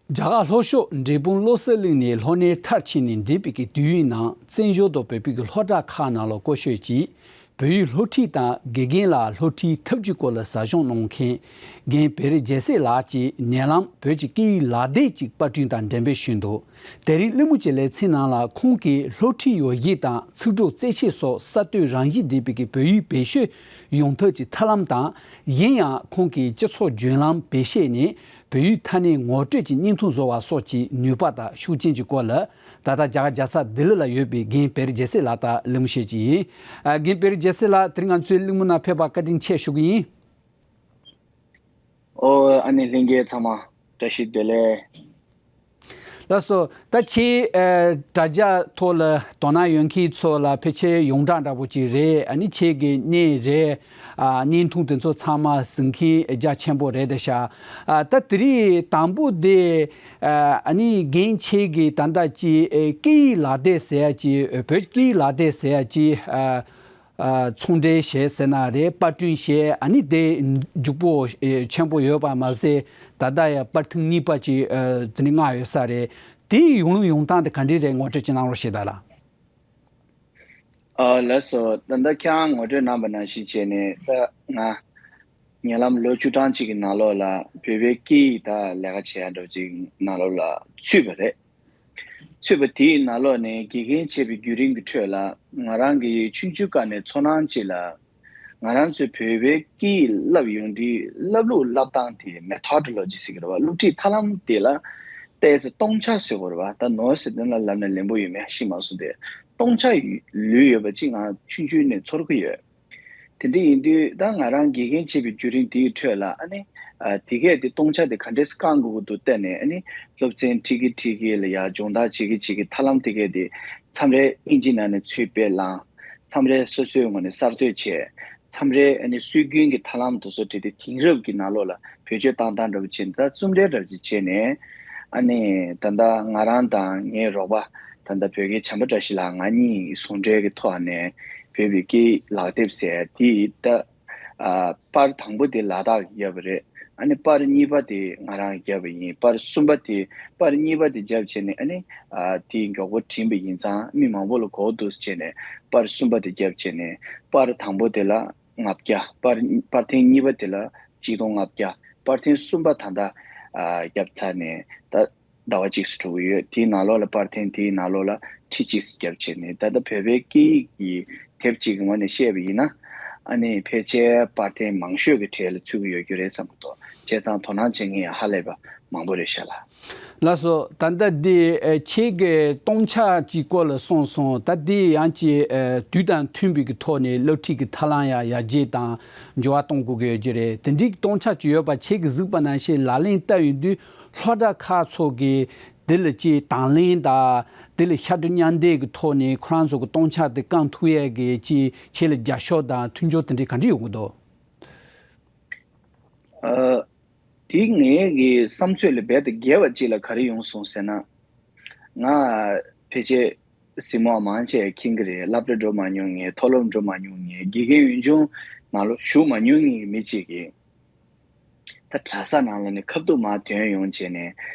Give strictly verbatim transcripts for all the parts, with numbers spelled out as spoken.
རྒྱ་གར་ལྷོ་ཕྱོགས་འབྲས་སྤུངས་བློ་གསལ་གླིང་ནས་ལྷོ་ནས་མཐར་ཕྱིན་ནས་འདས་པའི་གི་དུས་ཡུན་ནང་བཙན་བྱོལ་དང་བོད་པའི་གི་སློབ་གྲྭ་ཁག་ནང་ལ་སྐོར་སྐྱོད་ཀྱིས་བོད་ཡིག་སློབ་ཁྲིད་དང་དགེ་རྒན་ལ་སློབ་ཁྲིད་ཐབས་ཇུས་སྐོར་ལ་ཟབ་སྦྱོང་གནང་མཁན་རྒན་བེ་རི་རྒྱལ་སྲས་ལགས་ཀྱིས་ཉེ་ལམ་བོད་ཀྱི་སྐད་ཡིག་ལག་དེབ་ཅིག་པར་སྐྲུན་དང་འགྲེམས་སྤེལ་ཞུས་འདུག་དེ་རིང་གླེང་མོལ་གྱི་ལེ་ཚན་ནང་ལ་ཁོང་གིས་སློབ་ཁྲིད་ཡོ་བྱད་དང་ཚིག་གྲོགས་རྩེད་ཆས་སོགས་གསར་གཏོད་རང་བཞིན་ལྡན་པའི་གི་བོད་ཡིག་བེད་སྤྱོད་ཡོང་ཐབས་ཀྱི་ཐབས་ལམ་དང་། གཞན་ཡང་ཁོང་གིས་སྤྱི་ཚོགས་བརྒྱུད་ལམ་བེད་སྤྱད་ནས་བོད་ཡིག་ཐ་སྙད་ངོ་སྤྲོད་ཀྱི་བརྙན་ཐུང་བཟོ་བ་སོགས་ཀྱི་ནུས་པ་དང་ཤུགས་རྐྱེན་གྱི་སྐོར་ལ། ད་ལྟ་རྒྱ་གར་རྒྱལ་ས་ལྡི་ལི་ལ་ཡོད་པའི་རྒན་བེ་རི་རྒྱལ་སྲས་ལགས་དང་གླེང་མོལ་བྱེད་ཀྱི་ཡིན། ཨ། རྒན་བེ་རི་རྒྱལ་སྲས་ལགས། དེ་རིང་ང་ཚོའི་གླེང་མོལ་ནང་ཕེབས་པར་བཀའ་དྲིན་ཆེ་ཞུ་གི་ཡིན། ཨོ། ཨ་ནི་ལྷན་རྒྱས་ཚང་མ་བཀྲ་ཤིས་བདེ་ལེགས། ལགས་སོ། ད་ཁྱེད་ཨ་དྲ་རྒྱ་ཐོག་ལ་དོ་སྣང་ཡོད་མཁན་ཚོ་ལ་ཕལ་ཆེར་ཡོངས་གྲགས་འདྲ་པོ་ཅིག་རེད། ཨ་ནི་ཁྱེད་ཀྱི་གནས་རེད། ཨ། བརྙན་ཐུང་དེ་ཚོ་ཚང་མ་གཟིགས་མཁན་རྒྱ་ཆེན་པོ་རེད་དེ་ཤག་ཨ། ད་དེ་རིང་དང་པོ་དེ། ཨ། ཨ་ནི་རྒན་ཁྱེད་ཀྱིས་ད་ལྟ་ཅིག་ཨ་སྐད་ཡིག་ལག་དེབ་ཟེར་ཡ་ཅིག་ཨ། བོད་སྐད་ཡིག་ལག་དེབ་ཟེར་ཡ་ཅིག་ཨ། ཨ། ཚོང་འབྲེལ་བྱས་ཟེར་ན་རེད། པར་སྐྲུན་བྱས། ཨ་ནི་དེ་མགྱོགས་པོ་ཨེ་ཆེན་པོ་ཡོད་པ་མ་ཟད། ད་ལྟ་ཡང་པར་ཐེངས་གཉིས་པ་ཅིག་ཨ། དེ་ནི་མངགས་ཡོད་ས་རེད། དེའི་ཡོང་ལུགས་ཡོང་སྟངས་དེ་ག་འདྲ་རེད། ངོ་སྤྲོད་ཅིག་གནང་རོགས་བྱེད་དང་ལགས། ཨ། ལགས་སོ། ད་ལྟ་ཁྱེད་རང་ངོ་སྤྲོད་གནང་པ་ནང་བཞིན་བྱས་ནས། ད་ང་ཉེ་ལམ་ལོ་བཅུ་གྲངས་ཅིག་གི་ནང་ལོགས་ལ་བོད་པའི་སྐད་ཡིག་དང་ལས་ཀ་བྱེད་ཡ་འདྲ་ཅིག་ནང་ལོགས་ལ་ཚུད་པ་རེད། ཚུད་པ་དེའི་ནང་ལོགས་ནས་དགེ་རྒན་བྱས་པའི་བརྒྱུད་རིམ་གྱི་ཁྲོད་ལ། ང་རང་གིས་ཆུང་ཆུང་སྐབས་ནས་ཚོར་སྣང་ཅིག་ལ། ང་རང་ཚོའི་བོད་པའི་སྐད་ཡིག་བསླབ་ཡོང་དུས་བསླབ་ལུགས་བསླབ་སྟངས་དེ་མེ་ཐོ་ཌོ་ལོ་ཇི་ཟེར་གྱི་རེད་བ། སློབ་ཁྲིད་ཐབས་ལམ་དེ་ལ་ཏོག་ཙམ་སྟོང་ཆ་ཟེར་དགོས་རེད་བ། ད་ནོར་ཟེར་དོན་ལ་ལབ་ན་ལན་པོ་ཡོད་མེད་ཤེས་མ་སོང་སྟེ། སྟོང་ཆ་ལུས་ཡོད་པ་ཅིག་ང་ཆུང་ཆུང་ནས་ཚོར་གྱི་ཡོད། དེ་འདྲ་ཡིན་དུས་ད་ང་རང་དགེ་རྒན་བྱེད་པའི་བརྒྱུད་རིམ་དེའི་ཁྲོད་ལ། ཨ་ནི་ཨ་དེ་གས་དེ་སྟོང་ཆ་དེ་ག་འདྲས་བསྐང་དགོས་ཀྱི་འདུག་བལྟས་ནས། ཨ་ནི་སློབ་ཚན་ཁྲིད་ཀྱི་ཁྲིད་ཀྱི་ལ་ཡ་སྦྱོང་བརྡར་བྱེད་ཀྱི་བྱེད་ཀྱི་ཐབས་ལམ་དེ་གས་དེ་མཚམས་རེ་ཨིན་ཇི་ནང་ནས་ཚུར་དཔེ་བླངས། མཚམས་རེ་སོ་སོའི་ངོས་ནས་གསར་གཏོད་བྱས། མཚམས་རེ་ཨ་ནི་སྲོལ་རྒྱུན་གྱི་ཐབས་ལམ་དེ་ཚོ་བྲིས་ཏེ་དེང་རབས་ཀྱི་ནང་ལོགས་ལ་བེད་སྤྱོད་བཏང་སྟངས་འདྲ་པོ་བྱས་ནས། ད་རྩོམ་འབྲི་འདྲ་པོ་ཅིག་བྱས་ནས། ཨ་ནི་ད་ལྟ་ང་རང་དང་ངའི་རོགས་པ་ད་ལྟ་བོད་དགེ་བྱམས་པ་བཀྲ་ཤིས་ལགས་ང་གཉིས་ཟུང་འབྲེལ་གྱི་ཐོག་ནས་བོད་པའི་སྐད་ཡིག་ལག་དེབ་ཟེར་དེ་ད། ཨ། པར་དང་པོ་དེ་ལ་དྭགས་ཀྱིས་བརྒྱབ་པ་རེད། ཨ་ནི་པར་གཉིས་པ་དེ་ང་རང་བརྒྱབ་པ་ཡིན། པར་གསུམ་པ་དེ། པར་གཉིས་པ་དེ་བརྒྱབ་བྱས་ནས། ཨ་ནི་ཨ་དེ་མགྱོགས་པོ་བྲིས་པ་ཡིན་ཙང་མི་མང་པོ་ལ་གོ་འདུག་ཟེར་བྱས་ནས་པར་གསུམ་པ་དེ་བརྒྱབ་བྱས་ནས། པར་དང་པོ་དེ་ལ་ལྔ་བརྒྱ། པར་པར་ཐེངས་གཉིས་པ་དེ་ལ་ཆིག་སྟོང་ལྔ་བརྒྱ། པར་ཐེངས་གསུམ་པ་ད་ལྟ་ཨ་བརྒྱབ་ཚར་ནས་ད་ཟླ་བ་གཅིག་ཙམ་འགྲོ་གི་ཡོད། དེའི་ནང་ལོགས་ལ་པར་ཐེངས་དེའི་ནང་ལོགས་ལ་ཁྲི་གཅིག་ཙམ་བརྒྱབ་བྱས་ནས། ད་ལྟ་བོད་པའི་སྐད་ཡིག་གི་དེབ་ཅིག་གི་ངོས་ནས་བཤད་པ་ཡིན་ན། ཨ་ནི་ཕལ་ཆེར་པར་ཐེངས་མང་ཤོས་ཀྱི་གྲས་ལ་ཚུད་ཀྱི་ཡོད་རྒྱུ་རེད་བསམ་གྱི་འདུག་བྱས་ཙང་དོ་སྣང་བྱེད་མཁན་ཡང་ཧ་ལས་པ་མང་པོ་རེད་ཤག་ལགས། ལགས་སོ། ད་ལྟ་འདི་ཨ་ཁྱེད་ཀྱིས་སྟོང་ཆ་གཅིག་སྐོར་ལ་གསུངས་སོང་། ད་འདི་ཡང་ཅིག་ཨ་དུས་དང་མཐུན་པའི་གི་ཐོག་ནས་སློབ་ཁྲིད་ཀྱི་ཐབས་ལམ་ཡང་ཡར་རྒྱས་དང་འགྱུར་བ་གཏོང་དགོས་ཀྱི་ཡོད་ཀྱི་རེད། དེ་འདྲའི་སྟོང་ཆ་ཅིག་ཡོད་པ་ཁྱེད་ཀྱིས་གཟིགས་པ་ནང་བཞིན་ལག་ལེན་བསྟར་ཡོང་དུས་སློབ་གྲྭ་ཁག་ཚོ་གིས་དེ་ལ་ཅིག་དང་ལེན་དང་དེ་ལ་ཤར་བགྲོད་མཉམ་འདེགས་ཀྱི་ཐོག་ནས་ཁོ་རང་ཚོ་གི་སྟོང་ཆ་དེ་བསྐང་ཐུབ་ཡས་ཀྱི་ཅིག་ཁྱེད་ལ་རྒྱབ་སྐྱོར་དང་མཐུན་སྦྱོར་དེ་འདྲའི་ག་འདྲ་ཡོང་གི་འདུག་ཨ། དེ་ངའི་གི་བསམ་ཚོད་ལ་རྦད་དེ་བརྒལ་བ་ཅིག་ལ་ག་རེ་ཡོང་སོང་ཟེར་ན། ང་ཕལ་ཆེར་གཟིགས་མོ་མང་ཆེ་མཁྱེན་གྱི་རེད། སློབ་གྲྭ་འགྲོ་མ་མྱོང་མཁན། མཐོ་སློབ་འགྲོ་མ་མྱོང་མཁན། དགེ་རྒན་ཡུལ་ལྗོངས་ནང་ལོགས་ཞུགས་མ་མྱོང་མཁན་གྱི་མི་གཅིག་གིས། ད་གྲྭ་ས་ནང་ལ་ནི་ཁ་ཐུག་མར་ཐོན་ཡོང་བྱས་ནས་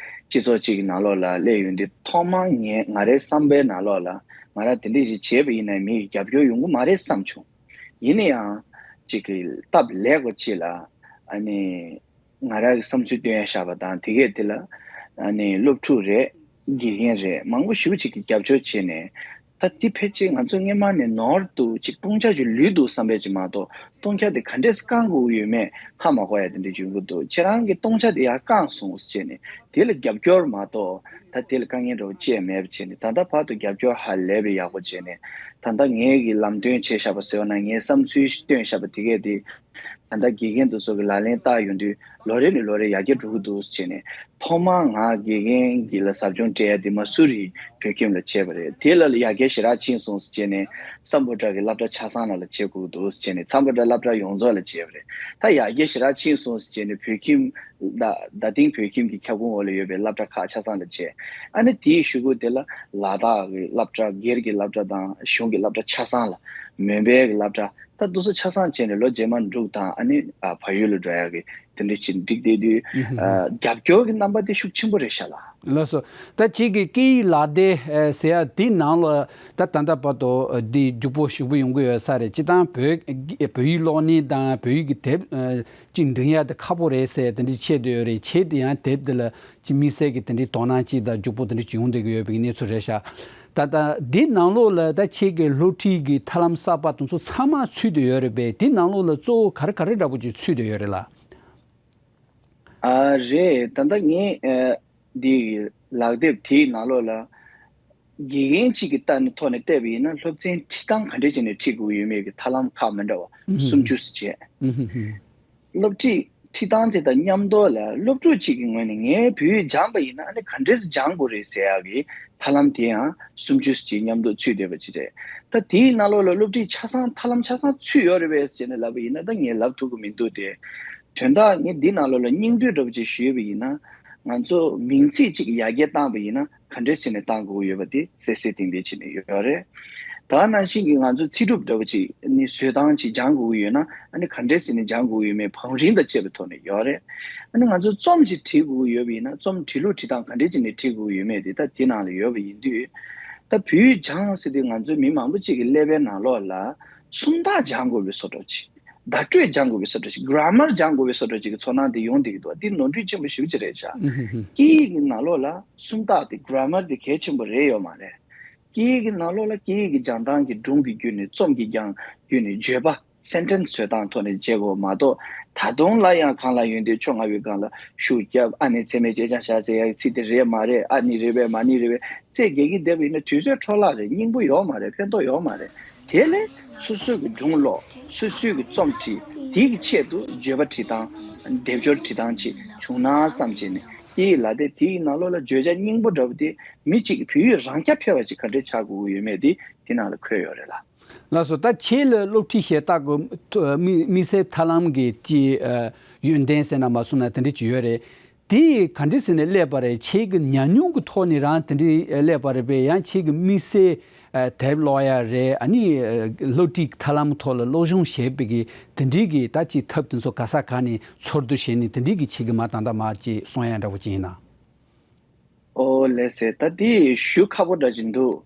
སྤྱི་ཚོགས་གཅིག་གི་ནང་ལོགས་ལ་སླེབས་ཡོང་དུས། ཐོག་མར་ངས་ང་རའི་བསམ་པའི་ནང་ལོགས་ལ་ང་རང་དེ་འདྲ་ཞིག་བྱས་པ་ཡིན་ན་མི་ཡི་རྒྱབ་སྐྱོར་ཡོང་གི་མ་རེད་བསམ་བྱུང་། ཡིན་ན་ཡང་གཅིག་གི་སྟབས་ལེགས་པ་ཅིག་ལ། ཨ་ནི་ང་རང་གི་བསམ་ཚུལ་བཏོན་ཡ་བཞག་པ་དང་། དེ་གས་དེ་ལ་ཨ་ནི་སློབ་ཕྲུག་རེད། དགེ་རྒན་རེད། མང་པོ་ཞེ་པོ་ཅིག་གིས་རྒྱབ་སྐྱོར་བྱས་ནས། ད་དེ་ཕལ་ཆེར་ང་ཚོ་སྔོན་མ་ནས་ནོར་འདུག་ཅིག་སྟོང་ཆ་ཅིག་ལུས་འདུག་བསམ་པ་ཅིག་མ་གཏོགས། སྟོང་ཆ་དེ་ག་འདྲས་བསྐང་དགོས་ཡོད་མེད་ཧ་མ་གོ་ཡ་དེ་འདྲ་ཡོང་གི་འདུག་ཁྱེད་རང་གིས་སྟོང་ཆ་དེ་ཡར་བསྐངས་སོང་ཟེར་བྱས་ནས། དེ་ལ་རྒྱབ་སྐྱོར་མ་གཏོགས་ད་དེ་ལ་དཀའ་ངལ་འདྲ་བོ་ཅི་ཡང་མེད་པ་བྱས་ནས། ད་ལྟ་བར་དུ་རྒྱབ་སྐྱོར་ཧ་ལས་པའི་ཡག་པོ་བྱས་ནས། ད་ལྟ་ངས་ཀྱི་ལམ་སྟོན་བྱས་བཞག་པ་ཟེར་བ་ན། ངའི་བསམ་ཚུལ་བཏོན་བཞག་པ་དེ་གས་དེ། ད་ལྟ་དགེ་རྒན་དེ་ཚོ་གི་ལག་ལེན་བསྟར་ཡོང་དུས་ལོ་རེ་ནས་ལོ་རེ་ཡར་རྒྱས་འགྲོ་གི་འདུག་ཟེར་བྱས་ནས། ཐོག་མར་ང་དགེ་རྒན་གྱི་ལ་ཟབ་སྦྱོང་སྤྲད་ཡ་དེ་མ་སུ་རི་བོད་ཁྱིམ་ལ་བྱས་པ་རེད། དེ་ལ་ཡར་རྒྱས་ཞེ་དྲག་ཕྱིན་སོང་ཟེར་བྱས་ནས། སམ་བྷོ་ཊ་གི་སློབ་གྲྭ་ཆ་ཚང་ལ་ལ་བྱེད་དགོས་ཀྱི་འདུག་ཟེར་བྱས་ནས། སམ་བྷོ་ཊ་སློབ་གྲྭ་ཡོངས་རྫོགས་ལ་བྱས་པ་རེད། ད་ཡར་རྒྱས་ཞེ་དྲག་ཕྱིན་སོང་ཟེར་བྱས་ནས། བོད་ཁྱིམ་ད་ད་ཐེངས་བོད་ཁྱིམ་གྱི་ཁྱབ་ཁོངས་འོག་ལ་ཡོད་པའི་སློབ་གྲྭ་ཁག་ཆ་ཚང་ལ་བྱས། ཨ་ནི་དེའི་གཞུག་གུ་དེ་ལ་ལ་དྭགས་ཀྱི་སློབ་གྲྭ། སྒེར་གྱི་སློབ་གྲྭ་དང་གཞུང་གི་སློབ་གྲྭ་ཆ་ཚང་ལ། མོན་པའི་གི་སློབ་གྲྭ། ད་དེ་ཚོ་ཆ་ཚང་བྱས་ནས་ལོ་རྗེས་མ་འབྲུག་དང་ཨ་ནི་ཨ་བལ་ཡུལ་ལ་འགྲོ་ཡག་གི་དེ་འདྲ་ཅིག་འགྲིག་བསྡད་དུས། ཨ་རྒྱབ་སྐྱོར་གྱི་རྣམ་པ་དེ་ཤུགས་ཆེན་པོ་རེད་ཤག་ལགས། ལགས་སོ། ད་ཁྱེད་ཀྱི་སྐད་ཡིག་ལག་དེབ་ཟེར་ཡ་དེ་ནང་ལ་ད་ད་ལྟ་བར་དུ་འདི་རྒྱུགས་སྤྲོད་ཞིབ་པོ་ཡོང་གི་ཡོད་ས་རེད། སྤྱིར་བཏང་བོད་བོད་ཡིག་ཀློག་ནི་དང་བོད་ཡིག་གི་དེབ་ཅིག་འབྲི་ཡ་དེ་ཁག་པོ་རེད་ཟེར་དེ་འདྲ་བཤད་བསྡད་ཡོད་རེད། ཁྱེད་དེ་ཡང་དེབ་དེ་ལ་ཅིག་དམིགས་བསལ་གྱི་དེ་འདྲའི་དོ་སྣང་ཅིག་དང་རྒྱུགས་སྤྲོད་དེ་འདྲ་ཅིག་ཡོང་བསྡད་ཀྱི་ཡོད་པའི་གནས་ཚུལ་རེད་ཤག་ད་ལྟ་འདི་ནང་ལོགས་ལ་ད་ཁྱེད་ཀྱི་སློབ་ཁྲིད་ཀྱི་ཐབས་ལམ་གསར་པ་དེ་ཚོ་ཚང་མ་ཚུད་བསྡད་ཡོད་རེད་པས། འདི་ནང་ལོགས་ལ་གཙོ་བོ་ག་རེ་ག་རེ་འདྲ་པོ་ཅིག་ཚུད་བསྡད་ཡོད་རེད་ལགས། ཨ་རེད། ད་ལྟ་ངས་ཨ་འདི་ལག་དེབ་དེའི་ནང་ལོགས་ལ་དགེ་རྒན་གཅིག་གི་ལྟ་ནས་ཐོག་ནས་བལྟས་པ་ཡིན་ན་སློབ་ཚན་ཁྲིད་སྟངས་ག་འདྲས་བྱས་ནས་ཁྲིད་དགོས་ཡོད་མེད་ཀྱི་ཐབས་ལམ་ཁག་མི་འདྲ་བ་ཨུ་ཧུམ་སུམ་ཅུ་ཙམ་བྱས། ཨུ་ཧུམ་ཧུམ། སློབ་ཁྲིད་ཁྲིད་སྟངས་དེ་དང་མཉམ་དུ་ལ་སློབ་ཕྲུག་ཅིག་གི་ངོས་ནས་ངས་བོད་ཡིག་སྦྱངས་པ་ཡིན་ན་ཨ་ནི་ག་འདྲས་སེ་སྦྱང་དགོས་རེད་ཟེར་ཡག་གི་ཐབས་ལམ་དེ་ཡང་སུམ་ཅུ་ཙམ་མཉམ་དུ་ཚུད་བསྡད་པ་ཅིག་རེད། ད་དེའི་ནང་ལོགས་ལ་སློབ་ཁྲིད་ཆ་ཚང་ཐབས་ལམ་ཆ་ཚང་ཚུད་ཡོད་རེད་པས་ཟེར་ནས་ལབ་པ་ཡིན་ན་ད་ངས་ལབ་ཐུབ་ཀྱི་མི་འདུག་སྟེ། དོན་དག་ངས་འདི་ནང་ལོགས་ལ་སྙིང་བསྡུས་འདྲ་པོ་ཅིག་ཞུས་པ་ཡིན་ན། ང་ཚོ་མིང་ཚིག་ཅིག་ཡར་རྒྱས་བཏང་པ་ཡིན་ན་ག་འདྲས་བྱས་ནས་བཏང་དགོས་ཀྱི་ཡོད་པ་དེ་གསལ་གསལ་ཏན་ཏན་བྱས་ནས་ཡོད་རེད། ད་ནང་བཞིན་གྱི་ང་ཚོ་ཚིག་གྲུབ་འདྲ་པོ་ཅིག་ནི་བཟོ་སྟངས་ཅིག་སྦྱང་དགོས་ཀྱི་ཡོད་ན་ཨ་ནི་ག་འདྲས་བྱས་ནས་སྦྱང་དགོས་ཀྱི་ཡོད་མེད་བང་རིམ་དང་བཅས་པའི་ཐོག་ནས་ཡོད་རེད། ཨ་ནི་ང་ཚོ་རྩོམ་ཅིག་བྲིས་དགོས་ཀྱི་ཡོད་པ་ཡིན་ན་རྩོམ་བྲིས་ལུགས་བྲིས་སྟངས་ག་འདྲས་བྱས་ནས་བྲིས་དགོས་ཀྱི་ཡོད་མེད་དེ་ད་དེ་ནང་ལ་ཡོད་པ་ཡིན་དུས། ད་བོད་ཡིག་སྦྱང་ཟེར་དུས་ང་ཚོའི་མི་མང་པོ་ཅིག་གི་ཀླད་པའི་ནང་ལོགས་ལ་སུམ་རྟགས་སྦྱང་དགོས་པའི་བཟོ་འདྲ་ཅིག་བརྡ་སྤྲོད་སྦྱང་དགོས་པའི་བཟོ་འདྲ་ཞིག grammar སྦྱང་དགོས་པའི་བཟོ་འདྲ་ཞིག་གི་ཚོར་སྣང་དེ་ཡོང་བསྡད་ཀྱི་འདུག་འདི་ནོར་འཁྲུལ་ཆེན་པོ་ཞེ་པོ་ཅིག་རེད་ཤག་ཨུ་ཧུ་ཧུ། སྐད་ཡིག་གི་ནང་ལོགས་ལ་སུམ་རྟགས་དེ་grammar དེ་གལ་ཆེན་པོ་རེད་ཡོད་མ་རེད། སྐད་ཡིག་གི་ནང་ལོགས་ལ་སྐད་ཡིག་གི་སྦྱང་སྟངས་ཀྱི་སྒྲུང་གི་བརྒྱུད་ནས་རྩོམ་གྱི་སྦྱང་བརྒྱུད་ནས་བརྗོད་པ་sentence བཟོ་སྟངས་ཐོག་ནས་བྱེད་དགོས་མ་གཏོགས་ད་དུང་སླར་ཡང་སྒང་ལ་ཡོན་ཏན་མཆོག་མངའ་བའི་སྒང་ལ་ཤུགས་རྒྱབ། ཨ་ནི་ཚད་མའི་ཆེ་ཆུང་བཞག་ཟེར་ཡག་གི་ཚིག་དེ་རེད་མ་རེད། ཨ་ནི་རེད་པས་མ་ནི་རེད་པས། རྩེད་རྒྱག་གི་བསྡད་པ་ཡིན་ན་དུས་ཚོད་འཕྲོ་བརླག་རེད། སྙིང་པོ་ཡོད་མ་རེད། ཕན་ཐོགས་ཡོད་མ་རེད། དེ་ལས་སོ་སོའི་གི་སྒྲུང་ཀློག་སོ་སོའི་གི་རྩོམ་བྲིས་དེའི་གི་ཆེད་དུ་བརྗོད་པ་བྲིས་སྟངས་སྡེབ་སྦྱོར་བྲིས་སྟངས་ཅིག་བྱུང་ན་བསམ་བྱས་ནས་དེའི་ལ་དེ་དེའི་ནང་ལོགས་ལ་བརྗོད་བྱ་སྙིང་པོ་འདྲ་བོ་དེ་མི་གཅིག་གི་བོད་ཡིག་རང་རྐྱ་འཕེར་བ་ཅིག་ག་འདྲས་ཆགས་དགོས་ཀྱི་ཡོད་མེད་དེ་དེ་ནང་ལ་འཁོད་ཡོད་རེད་ལ། ལགས་སོ། ད་ཁྱེད་ལ་སློབ་ཁྲིད་ཞེ་དྲག་གི་དམིགས་དམིགས་བསལ་ཐབས་ལམ་གྱི་ཅིག་ཡོན་ཏན་ཟེར་ན་མ་གསུངས་ན་དེ་འདྲས་ཅིག་ཡོད་རེད། དེ་ག་འདྲས་ཟེར་ནས་སླེབས་པ་རེད། ཁྱེད་ཀྱི་ཉམས་མྱོང་གི་ཐོག་ནས་རང་དེ་འདྲས་སླེབས་པ་རེད་པས། ཡང་ཁྱེད་ཀྱི་དམིགས་བསལ་དེབ་ཀློག་ཡ་རེད། ཨ་ནི་སློབ་ཁྲིད་ཐབས་ལམ་ཐོག་ལ་སློབ་སྦྱོང་བྱེད་པའི་གི་དེ་འདྲས་ཀྱི་ད་ཅིག་ཐབས་དེ་ཚོ་ག་ས་ག་ནས་ཚོར་འདུ་བྱས་ནས་དེ་འདྲས་ཀྱི་ཁྱེད་ཀྱི་མ་ད་ལྟ་མ་ཅིག་གསུང་ཡ་འདྲ་བོ་ཅིག་ཡིན་ན། ཨོ་ལགས་སེ། ད་དེ་ཞུ་ཁག་པོ་འདྲ་ཅིག་འདུག་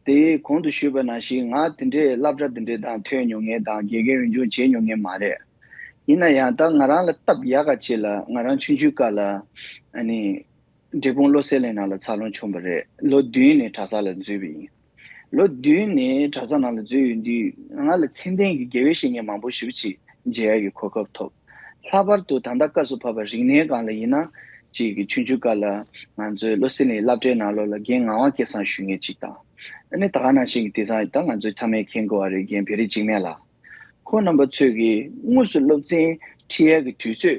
དེ་གོང་དུ་ཞུས་པ་ནང་བཞིན་ང་དེ་འདྲའི་སློབ་གྲྭ་དེ་འདྲའི་དང་ཐོན་མྱོང་མཁན་དང་དགེ་རྒན་འོས་སྦྱོང་བྱས་མྱོང་མཁན་མ་རེད། ཡིན་ན་ཡང་ད་ང་རང་ལ་སྟབས་ཡག་ག་ཅིག་ལ་ང་རང་ཆུང་ཆུང་སྐབས་ལ་ཨ་ནི་འབྲས་སྤུངས་བློ་གསལ་གླིང་ནང་ལ་འཚར་ལོངས་བྱུང་བ་རེད། ལོ་བདུན་ནས་གྲྭ་ས་ལ་འཛུལ་བ་ཡིན། ལོ་བདུན་ནས་གྲྭ་ས་ནང་ལ་འཛུལ་ཡོང་དུས་ང་ལ་ཚད་ལྡན་གྱི་དགེ་བའི་བཤེས་གཉེན་མང་པོ་ཞེ་པོ་ཅིག་མཇལ་ཡག་གི་གོ་སྐབས་ཐོབ། ལྷག་པར་དུ་ད་ལྟ་སྐབས་སུ་བབས་པ་རིག་གནས་སྒང་ལ་ཡིན་ན་ཅིག་གི་ཆུང་ཆུང་སྐབས་ལ་ང་ཚོའི་བློ་གསལ་གླིང་སློབ་གྲྭའི་ནང་ལོགས་ལ་རྒན་ངག་དབང་སྐལ་བཟང་ཞུ་མཁན་ཅིག་དང་། ཨ་ནི་ད་ག་ནང་བཞིན་གྱི་དེང་སང་ད་ང་ཚོས་ཚང་མས་མཁྱེན་གྱི་ཡོད་རེད། རྒན་བེ་རི་འཇིགས་མེད་ལགས། ཁོང་རྣམ་པ་ཚོས་ཀྱིས་དངོས་སུ་སློབ་ཚན་ཁྲིད་ཡག་གི་དུས་ཚོད་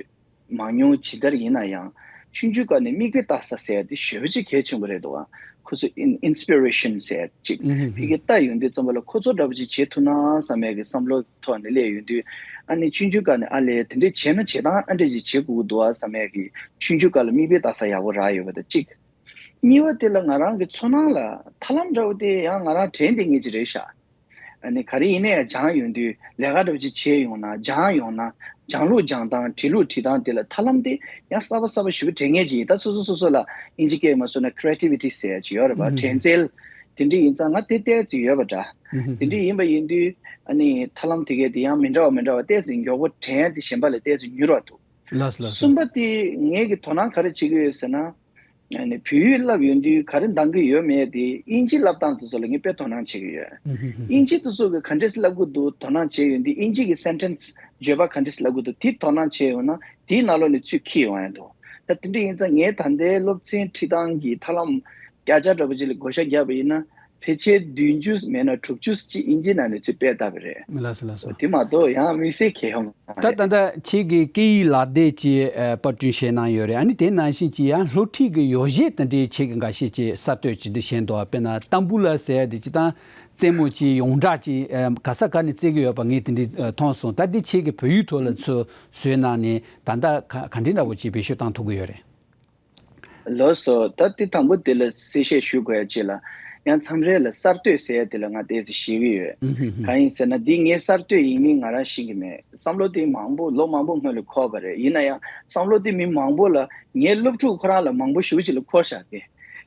མང་ཉུང་ཇི་ལྟར་ཡིན་ན་ཡང་ཆུང་ཆུང་སྐབས་ནས་མིག་དཔེ་ལྟ་ས་ཟེར་ཡ་དེ་ཞེ་པོ་ཅིག་གལ་ཆེན་པོ་རེད་འདུག་ཨ། ཁོ་ཚོ་ཨིན་ཨིན་སི་པི་རེ་ཤན་ཟེར་ཡ་ཅིག་ཕ་གིར་ལྟ་ཡོང་དུས་ཙམ་པ་ལ་ཁོ་ཚོ་འདྲ་པོ་ཅིག་བྱེད་ཐུབ་ན་བསམ་ཡ་གི་བསམ་བློ་ཐོག་ནས་སླེབས་ཡོང་དུས། ཨ་ནི་ཆུང་ཆུང་སྐབས་ནས་ཨ་ལས་དེ་འདྲས་བྱས་ན་བྱེད་སྟངས་ཨ་འདྲས་ཅིག་བྱེད་དགོས་ཀྱི་འདུག་ཨ་བསམ་ཡ་གི་ཆུང་ཆུང་སྐབས་ལ་མིག་དཔེ་ལྟ་ས་ཡག་པོ་རག་ཡོད་པ་དང་གཅིག་གཉིས་པ་དེ་ལ་ང་རང་གི་ཚོར་སྣང་ལ་ཐབས་ལམ་འདྲ་བོ་དེ་ཡང་ང་རང་དྲན་བསྡད་མཁན་ཅིག་རེད་ཤག་ཨ་ནི་ག་རེ་ཡིན་ན་ཡང་སྦྱངས་ཡོང་དུས་ལས་ཀ་འདྲ་བོ་ཅིག་བྱས་ཡོང་ན་སྦྱངས་ཡོང་ན་སྦྱང་ལུགས་སྦྱང་སྟངས་བྲིས་ལུགས་བྲིས་སྟངས་དེ་ལ་ཐབས་ལམ་དེ་ཡང་གསར་པ་གསར་པ་ཞེ་པོ་དྲན་མཁན་ཅིག་ཡིན། ད་སོ་སོ་སོ་སོ་ལ་ཨིན་ཇི་སྐད་མ་སོང་ན་ཁི་རེ་ཊི་བི་ཊི་ཟེར་ཡ་ཅིག་ཡོད་རེད་པ། དྲན་རྩལ་དེ་འདྲ་ཡིན་ཙང་ང་དེ་ཏོག་ཙམ་ཡོད་པ་འདྲ། དེ་འདྲ་ཡིན་པ་ཡིན་དུས་ཨ་ནི་ཐབས་ལམ་དེ་གའི་དེ་ཡང་མི་འདྲ་བ་མི་འདྲ་བ་ཏོག་ཙམ་མགྱོགས་པོ་དྲན་ཡ་དེ་གཞན་པ་ལས་ཏོག་ཙམ་མྱུར་བ་འདུག་ལགས་སོ་ལགས་སོ། གསུམ་པ་དེ་ངས་ཀྱི་དོ་སྣང་ག་རེ་བྱེད་ཀྱི་ཡོད་ཟེར་ན། ཨ་ནི་བོད་ཡིག་བསླབ་ཡོང་དུས་ག་རེ་འདང་གི་ཡོད་མེད་དེ་ཨིན་ཇི་བསླབ་སྟངས་དེ་ཚོ་ལ་ངས་དཔེ་དོ་སྣང་བྱེད་ཀྱི་ཡོད། ཨིན་ཇི་དེ་ཚོ་གི་ག་འདྲས་བསླབ་གི་འདུག་དོ་སྣང་བྱེད་ཡོང་དུས་ཨིན་ཇི་གི་སེན་ཊེན་སི་བརྗོད་པ་ག་འདྲས་བསླབ་གི་འདུག་དེ་དོ་སྣང་བྱེད་ཡོང་ན་དེའི་ནང་ལོགས་ནས་ཚུར་འཁྱེར་ཡོང་ཡ་འདུག་ད་དེ་འདྲ་ཡིན་ཙང་ངས་ད་ལྟའི་སློབ་ཚན་ཁྲིད་སྟངས་ཀྱི་ཐབས་ལམ་བརྒྱ་ཆ་འདྲ་པོ་ཅིག་ལ་བགོ་བཤའ་བརྒྱབ་པ་ཡིན་ན། ཕལ་ཆེར་བདུན་ཅུ་མེད་ན་དྲུག་ཅུ་ཅིག་ཨིན་ཇི་ནང་ནས་ཚུར་སྤེལ་བཏབ་པ་རེད། ལགས་སོ་ལགས་སོ། དེ་མ་གཏོགས་ཡང་དམིགས་བསལ་གང་ཡང་མ་ད་རེད། ད་ལྟ་ཁྱེད་ཀྱིས་སྐད་ཡིག་ལག་དེབ་ཅིག་ཨ་པར་སྐྲུན་བྱས་གནང་ཡོད་རེད། ཨ་ནི་དེ་ནང་བཞིན་ཅིག་ཡང་སློབ་ཁྲིད་ཀྱི་ཡོ་བྱད་དེ་འདྲའི་ཁྱེད་ཀྱིས་འགའ་ཤས་ཅིག་གསར་གཏོད་ཅིག་འདི་བྱས་འདུག་དཔེར་ན་ཏམ་བུ་ལ་ཟེར་ཡ་དེ་སྤྱིར་བཏང་རྩེད་མོ་ཅིག་ཡོངས་གྲགས་ཅིག་ཨ་ག་ས་ག་ནས་རྩེ་གི་ཡོད་པ་ངས་དེ་འདྲ་ཨ་མཐོང་སོང་། ད་འདི་ཁྱེད་ཀྱིས་བོད་ཡིག་ཐོག་ལ་ཚུར་བཟོས་གནང་ནས་ད་ལྟ་ག་ག་འདྲ་འདྲ་པོ་ཅིག་བེད་སྤྱོད་བཏང་ཐུབ་ཀྱི་ཡོད་རེད། ལགས་སོ། ད་དེ་དང་པོ་དེ་ལ་གསལ་བཤད་ཞུ་དགོས་ཡ་ཅིག་ལ། ཡང་མཚམས་རེ་ལ་གསར་གཏོད་ཟེར་ཡ་དེ་ལ་ང་ཏོག་ཙམ་ཞེད་ཀྱི་ཡོད། ཨུ་ཧུ་ཧུ། གང་ཡིན་ཟེར་ན་འདི་ངའི་གསར་གཏོད་ཡིན་མིན་ང་རང་ཤེས་ཀྱི་མེད། བསམ་བློ་དེ་མང་པོ་ལོ་མང་པོ་སྔོན་ལ་འཁོར་བ་རེད། ཡིན་ན་ཡང་བསམ་བློ་དེ་མི་མང་པོ་ལ། ངའི་སློབ་ཕྲུག་ཁོ་རང་ལ་མང་པོ་ཞེ་པོ་ཅིག་ལ་འཁོར་བཞག་གི།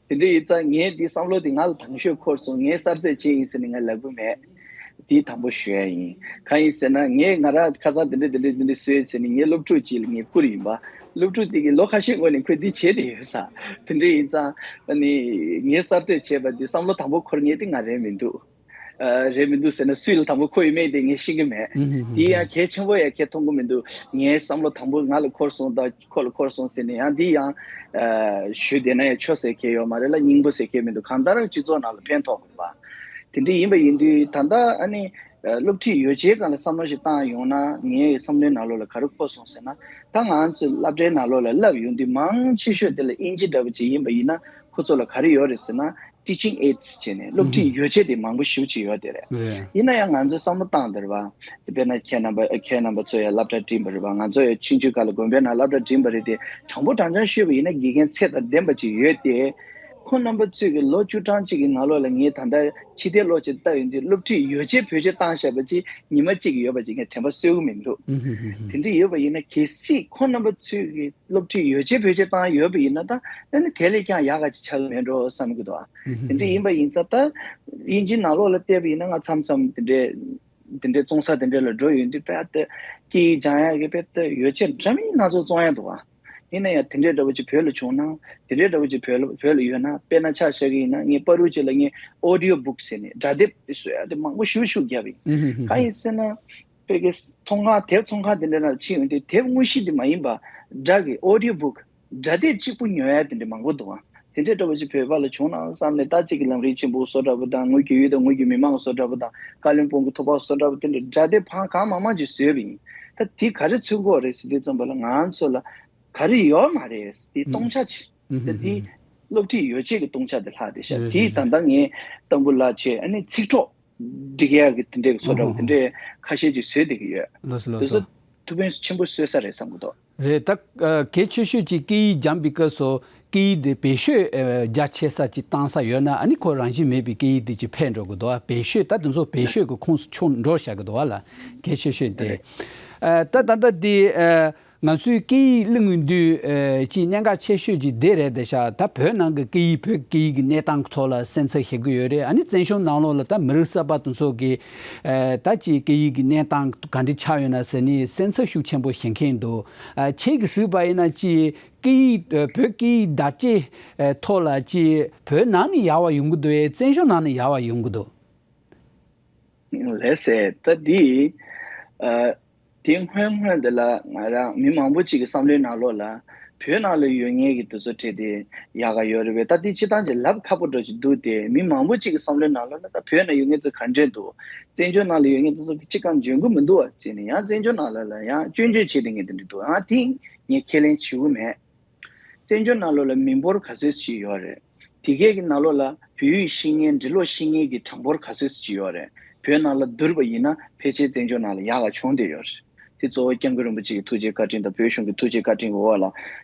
དེ་འདྲ་ཡིན་ཙང་ངས་འདི་བསམ་བློ་དེ་ང་ལ་དང་ཤོས་འཁོར་སོང་། ངས་གསར་གཏོད་བྱས་ཡིན་ཟེར་ནས་ང་ལབ་ཀྱི་མེད། དེ་དང་པོ་ཞུ་ཡ་ཡིན། གང་ཡིན་ཟེར་ན་ངས་ང་རང་ཁ་སང་དེ་འདྲ་དེ་འདྲ་དེ་འདྲ་བཟོས་ཟེར་ནས་ངའི་སློབ་ཕྲུག་ཅིག་ལ་ངས་བསྐུར་ཡིན་པ། སློབ་ཕྲུག་དེ་གིས་ལོ་ཁ་ཤས་སྔོན་ནས་ཁོས་འདི་བྱས་བསྡད་ཡོད་ས། དེ་འདྲ་ཡིན་ཙང་ཨ་ནི་ངས་གསར་གཏོད་བྱས་པ་འདི་བསམ་བློ་དང་པོ་འཁོར་མཁན་དེ་ང་རེད་མི་འདུག། ཨ། རེད་མི་འདུག་ཟེར་ན་སུས་ལ་དང་པོ་འཁོར་ཡོད་མེད་དེ་ངས་ཤེས་ཀྱི་མེད། ཨུ་ཧུ་ཧུ། དེ་ཡང་གལ་ཆེན་པོ་ཡང་གལ་མཐོང་གི་མི་འདུག། ངའི་བསམ་བློ་དང་པོ་ང་ལ་འཁོར་སོང་དང་ཁོ་ལ་འཁོར་སོང་ཟེར་ནས་ཡང་འདི་ཡང་ཨ། ཞུས་བསྡད་ན་ཡང་ཆོ་ཟེར་མཁན་ཡོད་མ་རེད་ལ། སྙིང་པོ་ཟེར་མཁན་མི་འདུག། གང་ལྟར་སྤྱི་ཚོགས་ནང་ལ་ཕན་ཐོགས་དགོས་པ། དེ་འདྲ་ཡིན་པ་ཡིན་དུས་ད་ལྟ་ཨ་ནི་ཨ། སློབ་ཁྲིད་ཡོ་བྱད་སྒང་ལ་བསམ་བློ་ཞིག་བཏང་ཡོང་ན་ངའི་བསམ་བློའི་ནང་ལོགས་ལ་ག་རེ་འཁོར་སོང་ཟེར་ན། ད་ང་ཚོའི་སློབ་གྲྭའི་ནང་ལོགས་ལ་བསླབ་ཡོང་དུས་མང་ཆེ་ཤོས་དེ་ལ་དབྱིན་ཇི་འདྲ་པོ་ཅིག་ཡིན་པ་ཡིན་ན་ཁོ་ཚོ་ལ་ག་རེ་ཡོད་རེད་ཟེར་ན། Teaching aids་བྱས་ནས་སློབ་ཁྲིད་ཡོ་བྱད་དེ་མང་པོ་ཞེ་པོ་ཅིག་ཡོད་དེ་རེད། རེད། ཡིན་ན་ཡང་ང་ཚོས་བསམ་བློ་བཏང་དེ་རེད་པ། དཔེར་ན་ཁྱེད་རྣམ་པ་ཁྱེད་རྣམ་པ་ཚོ་ཡང་སློབ་གྲྭ་འགྲིམས་པ་རེད་པ། ང་ཚོ་ཡང་ཆུང་ཆུང་སྒང་ལ་དགོན་པའི་ནང་སློབ་གྲྭ་འགྲིམས་པ་རེད་དེ། དྲང་པོ་དྲང་རྐྱང་ཤོད་པ་ཡིན་ན་དགེ་རྒན་ཚད་དང་ལྡན་པ་ཅིག་ཡོད་དེ། ཁོང་རྣམ་པ་ཚོས་ཀྱི་ལོ་བཅུ་གྲངས་གཅིག་གི་ནང་ལོགས་ལ་ངས་ད་ལྟ་ཕྱི་བལྟས་ལོག་ཅིག་བལྟ་ཡོང་དུས་སློབ་ཁྲིད་ཡོ་བྱད་བེད་སྤྱོད་བཏང་བཞག་པ་ཅིག་ཉི་མ་གཅིག་ཡོད་པ་ཅིག་ངས་དྲན་པ་གསོས་ཀྱི་མི་འདུག། དེ་འདྲ་ཡོད་པ་ཡིན་ན་གལ་སྲིད་ཁོང་རྣམ་པ་ཚོས་ཀྱི་སློབ་ཁྲིད་ཡོ་བྱད་བེད་སྤྱོད་བཏང་ཡོད་པ་ཡིན་ན་ད་ཨ་ནི་དེ་ལས་ཀྱང་ཡག་ག་ཅིག་ཆགས་ཀྱི་མེད་འགྲོ་བསམ་གྱི་འདུག་ཨ། དེ་འདྲ་ཡིན་པ་ཡིན་ཙང་ད་དབྱིན་ཇིའི་ནང་ལོགས་ལ་བལྟས་པ་ཡིན་ན་ང་མཚམས་མཚམས་དེ་འདྲའི་དེ་འདྲའི་བཙོང་ས་དེ་འདྲ་ལ་འགྲོ་ཡོང་དུས་དཔེ་ད་སྐད་ཡིག་སྦྱང་ཡག་གི་དཔེ་ད་ཡོ་བྱད་འདྲ་མིན་སྣ་ཚོགས་བཙོང་ཡག་འདུག་ཨ། ཡིན་ན་ཡང་དེ་འདྲའི་འདྲ་བོ་ཅིག་བོད་ལ་བྱུང་ན། དེ་འདྲའི་འདྲ་བོ་ཅིག་བོད་ལ་བོད་ལ་ཡོད་ན། དཔེར་ན་ཆ་བཞག་གི་ཡིན་ན་ངས་པ་རུ་ཅིག་ལ་ངས་audio book་ཟེར་ནས་སྒྲ་དེབ་དེ་བཟོ་ཡག་དེ་མང་པོ་ཞེ་པོ་ཞེ་པོ་བརྒྱབ་ཡིན། གང་ཡིན་ཟེར་ན། བོད་ཀྱི་ཚོང་ཁང་དེབ་ཚོང་ཁང་དེ་འདྲ་ནང་ཕྱིན་ཡོང་དུས་དེབ་དངོས་གཞི་དེ་མ་ཡིན་པ་སྒྲ་གི་audio book་སྒྲ་དེབ་གཅིག་པུ་ཉོ་ཡ་དེ་འདྲ་མང་པོ་འདུག་ཨ། དེ་འདྲའི་འདྲ་བོ་ཅིག་བོད་པ་ལ་བྱུང་ན་བསམ་ནས་ད་གཅིག་གི་ལམ་རིམ་ཆེན་པོ་བཟོ་འདྲ་པོ་དང་ངོས་ཀྱི་ཡུལ་དང་ངོས་ཀྱི་མི་མང་བཟོ་འདྲ་པོ་དང་ཀ་ལོན་སྦུག་གི་ཐུབ་པ་བཟོ་འདྲ་པོ་དེ་འདྲའི་སྒྲ་དེབ་ཕང་གང་མང་མང་ཅིག་བཟོས་པ་ཡིན། ད་དེ་ག་རེ་མཚོན་གྱི་ཡོད་རེད་ཟེར་དུས་ཙམ་པ་ལ་ང་ཚོ་ལ་ག་རེ་ཡོད་མ་རེད། དེ་སྟོང་ཆ་ཅིག་ད་དེ་སློབ་ཁྲིད་ཡོ་བྱད་ཀྱི་སྟོང་ཆ་དེ་ལྷག་བསྡད་ཤག། དེ་ད་ལྟ་ངས་དང་པོ་ལ་བྱས་ཨ་ནི་ཚིག་གྲོགས་སྒྲིག་ཡག་གི་དེ་འདྲའི་བཟོ་འདྲ་པོ་དེ་འདྲའི་ཁ་ཤས་ཅིག་བཟོས་བསྡད་ཀྱི་ཡོད། ལགས་སོ་ལགས་དེ་ཚོ་སོ། ཐུགས་ཕན་ཆེན་པོ་གསོས་ས་རེད་བསམ་གྱི་འདུག། རེད། ད་ཨ་གལ་ཆེ་ཤོས་ཅིག་སྐད་ཡིག་སྦྱངས་པའི་སྐབས་སུ་སྐད་ཡིག་དེ་བེད་སྤྱོད་ཨ་རྒྱ་ཆེ་ས་ཅིག་བཏང་ས་ཡོད་ན་ཨ་ནི་ཁོ་རང་བཞིན་མེད་པའི་སྐད་ཡིག་དེ་ཅིག་འཕེལ་འགྲོ་གི་འདུག་ཨ། བེད་སྤྱོད་ད་དེ་ཚོ་བེད་སྤྱོད་ཀྱི་ཁོངས་སུ་ཆུད་འགྲོ་བཞག་གི་འདུག་ཨ་ལ། གལ་ཆེ་ཤོས་དེ། རེད། ཨ་ད་ད་ལྟ་དེ་ཨ་ང་ཚོའི་སྐད་ཡིག་གླེང་དུས་ཨ་ཅིག་གནད་འགག་ཆེ་ཤོས་ཅིག་དེ་རེད་བསྡད་ཤག། ད་བོད་ནང་གི་སྐད་ཡིག་བོད་སྐད་ཡིག་གི་གནས་སྟངས་ཐོག་ལ་སེམས་འཚབ་བྱེད་ཀྱི་ཡོད་རེད། ཨ་ནི་བཙན་བྱོལ་ནང་ལོགས་ལ་ད་མི་རིགས་གསར་པ་དེ་ཚོ་གི་ཨ་ད་ཅིག་སྐད་ཡིག་གི་གནས་སྟངས་ག་འདྲ་ཆགས་ཡོད་ན་ཟེར་ནས་སེམས་འཚབ་ཤུགས་ཆེན་པོ་བྱེད་མཁན་འདུག། ཨ་ཁྱེད་ཀྱིས་གཟིགས་པ་ཡིན་ན་ཅིག་སྐད་ཡིག་ཨ་བོད་སྐད་ཡིག་བདག་གཅེས་ཨ་ཐོག་ལ་ཅིག་བོད་ནང་ནས་ཡག་པ་ཡོང་གི་འདུག་ཨེ་བཙན་བྱོལ་ནང་ནས་ཡག་པ་ཡོང་གི་འདུག། ལགས་སེ། ད་འདི་ཨ་དེ་སྔོན་སྔོན་དེ་ལ་ང་རང་མི་མང་པོ་ཅིག་གི་བསམ་བློའི་ནང་ལོགས་ལ་བོད་ནང་ལ་ཡོད་མཁན་གྱི་དེ་ཚོ་ཁྲིད་དེ་ཡག་ག་ཡོད་རེད་པས། ད་དེ་སྤྱིར་བཏང་ཅིག་ལབ་ཁག་པོ་འདྲ་ཅིག་འདུག་སྟེ། མི་མང་པོ་ཅིག་གི་བསམ་བློའི་ནང་ལོགས་ལ་ད་བོད་ནང་ཡོད་མཁན་ཚོ་ག་འདྲས་འདུག། བཙན་བྱོལ་ནང་ལ་ཡོད་མཁན་དེ་ཚོ་གི་ཅི་གང་འཇོན་གི་མི་འདུག་བ་བྱས་ནས་ཡང་བཙན་བྱོལ་ནང་ལ་ལ་ཡང་སྐྱོན་བརྗོད་བྱེད་བསྡད་མཁན་དེ་འདྲ་འདུག། ཨ་དེ་ངས་ཁས་ལེན་བྱེད་དགོས་མེད། བཙན་བྱོལ་ནང་ལོགས་ལ་མི་འབོར་ག་ཚོད་ཅིག་ཡོད་རེད། དེ་གས་ཀྱི་ནང་ལོགས་ལ་བོད་ཡིག་ཤེས་མཁན་འབྲི་ཀློག་ཤེས་མཁན་གྱི་གྲངས་འབོར་ག་ཚོད་ཅིག་ཡོད་རེད། བོད་ནང་ལ་བསྡུར་བ་ཡིན་ན་ཕལ་ཆེར་བཙན་བྱོལ་ནང་ལ་ཡག་ག་བྱུང་བསྡད་ཡོད་རེད། དེ་གཙོ་བོ་སྐྱབས་མགོན་རིན་པོ་ཆེ་གི་ཐུགས་རྗེ་བཀའ་དྲིན་དང་བོད་གཞུང་གི་ཐུགས་རྗེ་བཀའ་དྲིན་གྱི་འོག་ལ་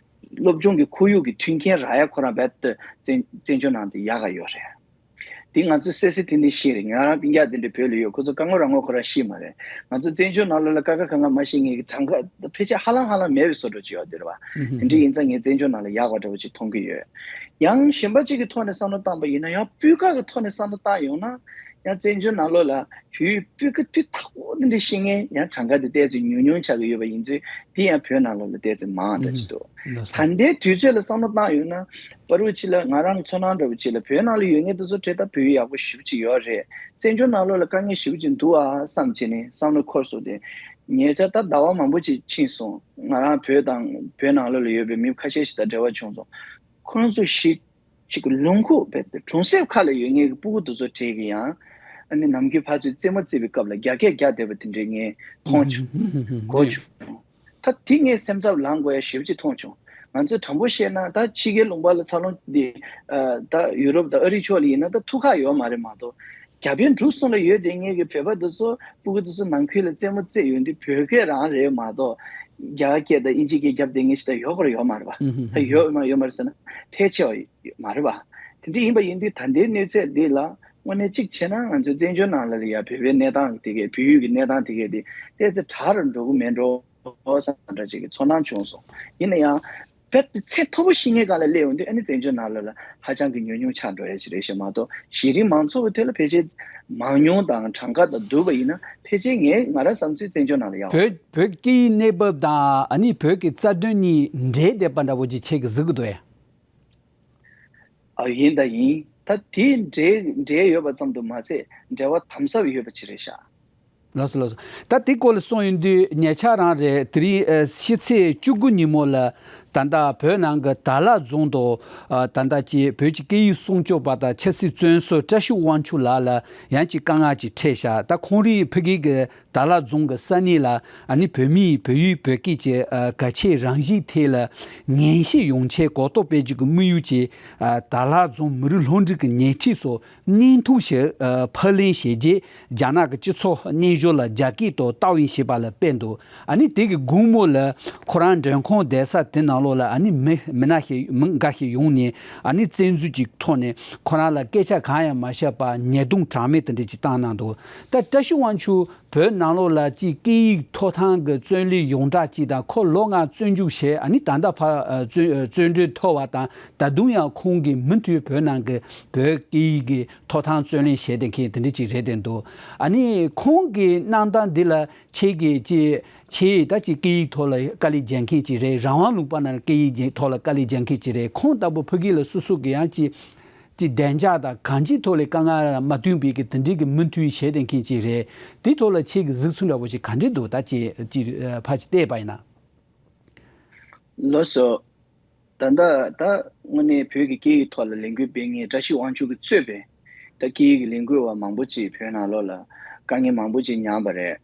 སློབ་སྦྱོང་གི་ཁོར་ཡུག་གི་མཐུན་རྐྱེན་རག་ཡ་ཁོ་རང་རྦད་དེ་བཙན་བཙན་བྱོལ་ནང་དུ་ཡག་ག་ཡོད་རེད། དེ་ང་ཚོས་གསལ་གསལ་ཐིང་ཐིང་ཤེས་རེད། ང་རང་སྤུན་ཀྱག་དེ་འདྲ་བོད་ལ་ཡོད། ཁོ་ཚོ་དཀའ་ངལ་རང་མགོ་ཁོ་རང་ཤེས་མ་རེད། ང་ཚོ་བཙན་བྱོལ་ནང་ལོགས་ལ་ཀ་ཁ་ག་ང་མ་ཤེས་མཁན་གྱི་གྲངས་ཀ་ཕལ་ཆེར་ཧ་ལམ་ཧ་ལམ་མེད་པའི་བཟོ་འདྲ་ཅིག་ཡོད་དེ་རེད་བ། དེ་འདྲ་ཡིན་ཙང་ངས་བཙན་བྱོལ་ནང་ལ་ཡག་པ་འདྲ་བོ་ཅིག་མཐོང་གི་ཡོད། ཡང་གཞན་པ་ཅིག་གི་ཐོག་ནས་བསམ་བློ་བཏང་པ་ཡིན་ན་ཡང་སྤུས་ཀ་གི་ཐོག་ནས་བསམ་བློ་བཏང་ཡོང་ན་ཡང་བཙན་བྱོལ་ནང་ལོགས་ལ་བོད་ཡིག་སྤུས་ཀ་དུས་ཐག་པོ་དེ་འདྲ་ཤེས་མཁན་ཡང་གྲངས་ཀ་དེ་ཏོག་ཙམ་ཉུང་ཉུང་ཆགས་ཀྱི་ཡོད་པ་ཡིན་ཚུལ་དེ་ཡང་བོད་ནང་ལོགས་ལ་ཏོག་ཙམ་མང་འདྲ་ཅིག་འདུག། ད་ལྟའི་དུས་ཚོད་ལ་བསམ་བློ་བཏང་ཡོང་ན་པ་རུ་ཅིག་ལ་ང་རང་ཚོར་སྣང་འདྲ་བོ་ཅིག་ལ་བོད་ནང་ལ་ཡོད་མཁན་དེ་ཚོ་གྲས་ད་བོད་ཡིག་ཡག་པོ་ཞེ་པོ་ཅིག་ཡོད་རེད། བཙན་བྱོལ་ནང་ལོགས་ལ་དཀའ་ངལ་ཞེ་པོ་ཅིག་འདུག་ཨ་བསམ་བྱས་ནས་བསམ་བློ་འཁོར་སོང་སྟེ། ཉེ་ཆར་ད་ཟླ་བ་མང་པོ་ཅིག་ཕྱིན་སོང་། ང་རང་བོད་དང་བོད་ནང་ལོགས་ལ་ཡོད་པའི་མི་ཁ་ཤས་ཤིག་དང་འབྲེལ་བ་བྱུང་སོང་། ཁོང་ཚོ་ཞིག་ཅིག་ལུང་ཁུག་བས་གྲོང་གསེབ་ཁག་ལ་ཡོད་མཁན་གྱི་སྤུ་གུ་དེ་ཚོ་གྲས་ཀྱིས་ཡང་ཨ་ནི་ནམ་རྒྱུན་ཕར་ཚུར་རྩེད་མོ་རྩེ་བའི་སྐབས་ལ་རྒྱ་སྐད་རྒྱག་བསྡད་པ་དེ་འདྲའི་ངས་མཐོང་བྱུང་། གོ་བྱུང་། ད་དེ་ངས་སེམས་འཚབ་ལངས་དགོས་ཡ་ཞེ་པོ་ཅིག་མཐོང་བྱུང་། ང་ཚོས་དྲང་པོ་བཤད་ན་ད་ཕྱི་རྒྱལ་ལུང་པ་ལ་འཚར་ལོངས་འདི་ཨ་ད་ཡུ་རོབ་དང་ཨ་རི་ཕྱོགས་ལ་ཡིན་ན་ད་ཐུག་ཁག་ཡོད་མ་རེད་མ་གཏོགས། རྒྱ་བལ་འབྲུག་གསུམ་ལ་ཡོད་བསྡད་མཁན་གྱི་བོད་པ་དེ་ཚོ་སྤུ་གུ་དེ་ཚོ་ནང་ཁུལ་ལ་རྩེད་མོ་རྩེ་ཡོང་དུས་བོད་སྐད་རང་རེད་མ་གཏོགས། རྒྱ་སྐད་དང་དབྱིན་ཇི་སྐད་རྒྱབ་བསྡད་མཁན་ཞིག་ད་ཡོད་པར་ཡོད་མ་རེད་པ། ད་ཡོད་མ་ཡོད་མ་རེད་ཟེར་ན་ཕལ་ཆེ་བ་མ་རེད་པ། དེ་འདྲ་ཡིན་པ་ཡིན་དུས་ད་ལྟའི་གནས་ཚད་འདི་ལ་དངོས་གནས་གཅིག་བྱས་ན་ང་ཚོའི་བཙན་བྱོལ་ནང་ལ་ཡ་བོད་པའི་གནས་སྟངས་དེ་གས་བོད་ཡུལ་གྱི་གནས་སྟངས་དེ་གས་དེ་ཏོག་ཙམ་དྲག་རུ་འགྲོ་གི་མེད་འགྲོ་བསམ་འདྲ་ཅིག་གི་ཚོར་སྣང་བྱུང་སོང་། ཡིན་ན་ཡང་རྦད་དེ་ཚད་མཐོ་པོ་ཞིག་གི་སྒང་ལ་སླེབས་ཡོང་དུས་ཨ་ནི་བཙན་བྱོལ་ནང་ལ་ལ་ཧ་ཅང་གི་ཉུང་ཉུང་ཆགས་འགྲོ་ཡ་ཞིག་རེད་ཤག་མ་གཏོགས་གཞི་རིམ་མང་ཚོགས་ཀྱི་ཐོག་ལ་ཕལ་ཆེར་མང་ཉུང་དང་གྲངས་ཀ་དང་བསྡུར་བ་ཡིན་ན་ཕལ་ཆེར་ངས་ང་རང་བསམ་ཚུལ་བཙན་བྱོལ་ནང་ལ་ཡག་བོད་བོད་སྐད་ཡིག་གནས་བབ་དང་ཨ་ནི་བོད་ཀྱི་རྩ་དོན་གཉིས་འབྲེལ་བསྡད་པ་འདྲ་བོ་ཅིག་ཁྱེད་ཀྱིས་གཟིགས་ཀྱི་འདུག་ཨེ། ཨ་ཡིན་ད་ཡིན། ད་དེ་འབྲེལ་འབྲེལ་ཡོད་པ་ཙམ་དུ་མ་ཚད་འབྲེལ་བ་དམ་ཟབ་ཡོད་པ་ཅིག་རེད་ཤག་ལགས་སོ་ལགས་སོ། ད་དེ་སྐོར་ལ་གསུངས་ཡོང་དུས་ཉེ་ཆར་རང་རེད། དེ་རིང་ཨ་ཕྱི་ཚེས་བཅུ་དགུ་ཉིན་མོ་ལ་ད་ལྟ་བོད་ནང་གི་དྭགས་ལྷ་རྫོང་དུ་ཨ་ད་ལྟ་ཀྱི་བོད་ཀྱི་སྐད་ཡིག་སྲུང་སྐྱོབ་པ་དང་ཆབ་སྲིད་བཙོན་ཟུར་བཀྲ་ཤིས་དབང་ཕྱུག་ལགས་ལ་ཡང་ཅིག་དཀའ་ངལ་ཅིག་འཕྲད་ཤག་ད་ཁོང་རང་ཕ་གི་གི་དྭགས་ལྷ་རྫོང་གི་ས་གནས་ལ་ཨ་ནི་བོད་མིའི་བོད་ཡིག་བོད་སྐད་ཀྱི་ཨ་གལ་ཆེའི་རང་བཞིན་ཐད་ལ་ངེས་ཤེས་ཡོང་ཆེད་གོ་རྟོགས་སྤེལ་རྒྱུ་གི་དམིགས་ཡུལ་གྱིས་ཨ་དྭགས་ལྷ་རྫོང་མི་རིགས་སློབ་འབྲིང་གི་ཉེ་འཁྲིས་སུ་བརྙན་ཐུང་ཞིག་ཨ་ཕབ་ལེན་བྱས་རྗེས་རྒྱ་ནག་གི་སྤྱི་ཚོགས་སྙན་ཞུ་ལ་རྒྱ་སྐད་དུ་ལྟ་བའི་ཞེས་པ་ལ་སྤེལ་འདུག་ཨ་ནི་དེ་གི་དགོང་མོ་ལ་ཁོ་རང་མགྲོན་ཁང་བསྡད་ས་དེ་ནང་ལོགས་ལ་ཨ་ནི་མི་མི་སྣ་ཞིག་མི་འགའ་ཞིག་ཡོང་ནས་ཨ་ནི་བཙན་འཛུལ་གྱི་ཐོག་ནས་ཁོ་རང་ལ་སྐད་ཆ་གང་ཡང་མ་བཤད་པར་ཉེས་རྡུང་གྲངས་མེད་དེ་འདྲ་ཅིག་བཏང་གནང་འདུག་ད་བཀྲ་ཤིས་དབང་ཕྱུག་བོད་ནང་ལོགས་ལ་ཅིག་སྐད་ཡིག་ཐོབ་ཐང་གི་བཙོན་ལས་ཡོངས་གྲགས་ཅིག་དང་ཁོ་ལོ་ལྔ་བཙོན་འཇུག་བྱས་ཨ་ནི་ད་ལྟ་ཕར་ཨ་བཙོན་ཨ་བཙོན་གྲོལ་ཐོབ་པ་དང་ད་དུང་ཡང་ཁོང་གིས་མུ་མཐུད་བོད་ནང་གི་བོད་སྐད་ཡིག་གི་ཐོབ་ཐང་རྩོད་ལེན་བྱས་བསྡད་མཁན་དེ་འདྲ་ཅིག་རེད་བསྡད་འདུག་ཨ་ནི་ཁོང་གི་གནང་སྟངས་འདི་ལ་ཁྱེད་ཀྱིས་ཅིག་ཁྱེད་ད་ཅིག་སྐད་ཡིག་ཐོག་ལ་དཀའ་ལས་རྒྱག་མཁན་ཅིག་རེད། རང་དབང་ལུང་པ་ནང་སྐད་ཡིག་ཐོག་ལ་དཀའ་ལས་རྒྱག་མཁན་ཅིག་རེད། ཁོང་ལྟ་བུ་ཕ་གི་ལ་སོ་སོ་གི་ཡང་ཅིག་ཅིག་བདེ་འཇགས་དང་གང་ཅིའི་ཐོག་ལས་དཀའ་ངལ་མ་བསྟུན་པའི་གི་དེ་འདྲའི་གི་མུ་མཐུད་བྱས་བསྡད་མཁན་ཅིག་རེད། དེ་ཐོག་ལ་ཁྱེད་ཀྱི་གཟིགས་ཚུལ་འདྲ་བོ་ཞིག་ག་འདྲ་འདུག་ད་ཅིག་ཅིག་ཕར་ཅིག་བལྟས་པ་ཡིན་ན། ལགས་སོ། ད་ལྟ་ད་དངོས་གནས་བོད་ཀྱི་སྐད་ཡིག་ཐོག་ལ་ལས་འགུལ་སྤེལ་མཁན་བཀྲ་ཤིས་དབང་ཕྱུག་གིས་གཙོས་པའི་ད་སྐད་ཡིག་གི་ལས་འགུལ་བ་མང་པོ་ཅིག་བོད་ནང་ལོགས་ལ་དཀའ་ངལ་མང་པོ་ཅིག་མྱངས་པ་རེད།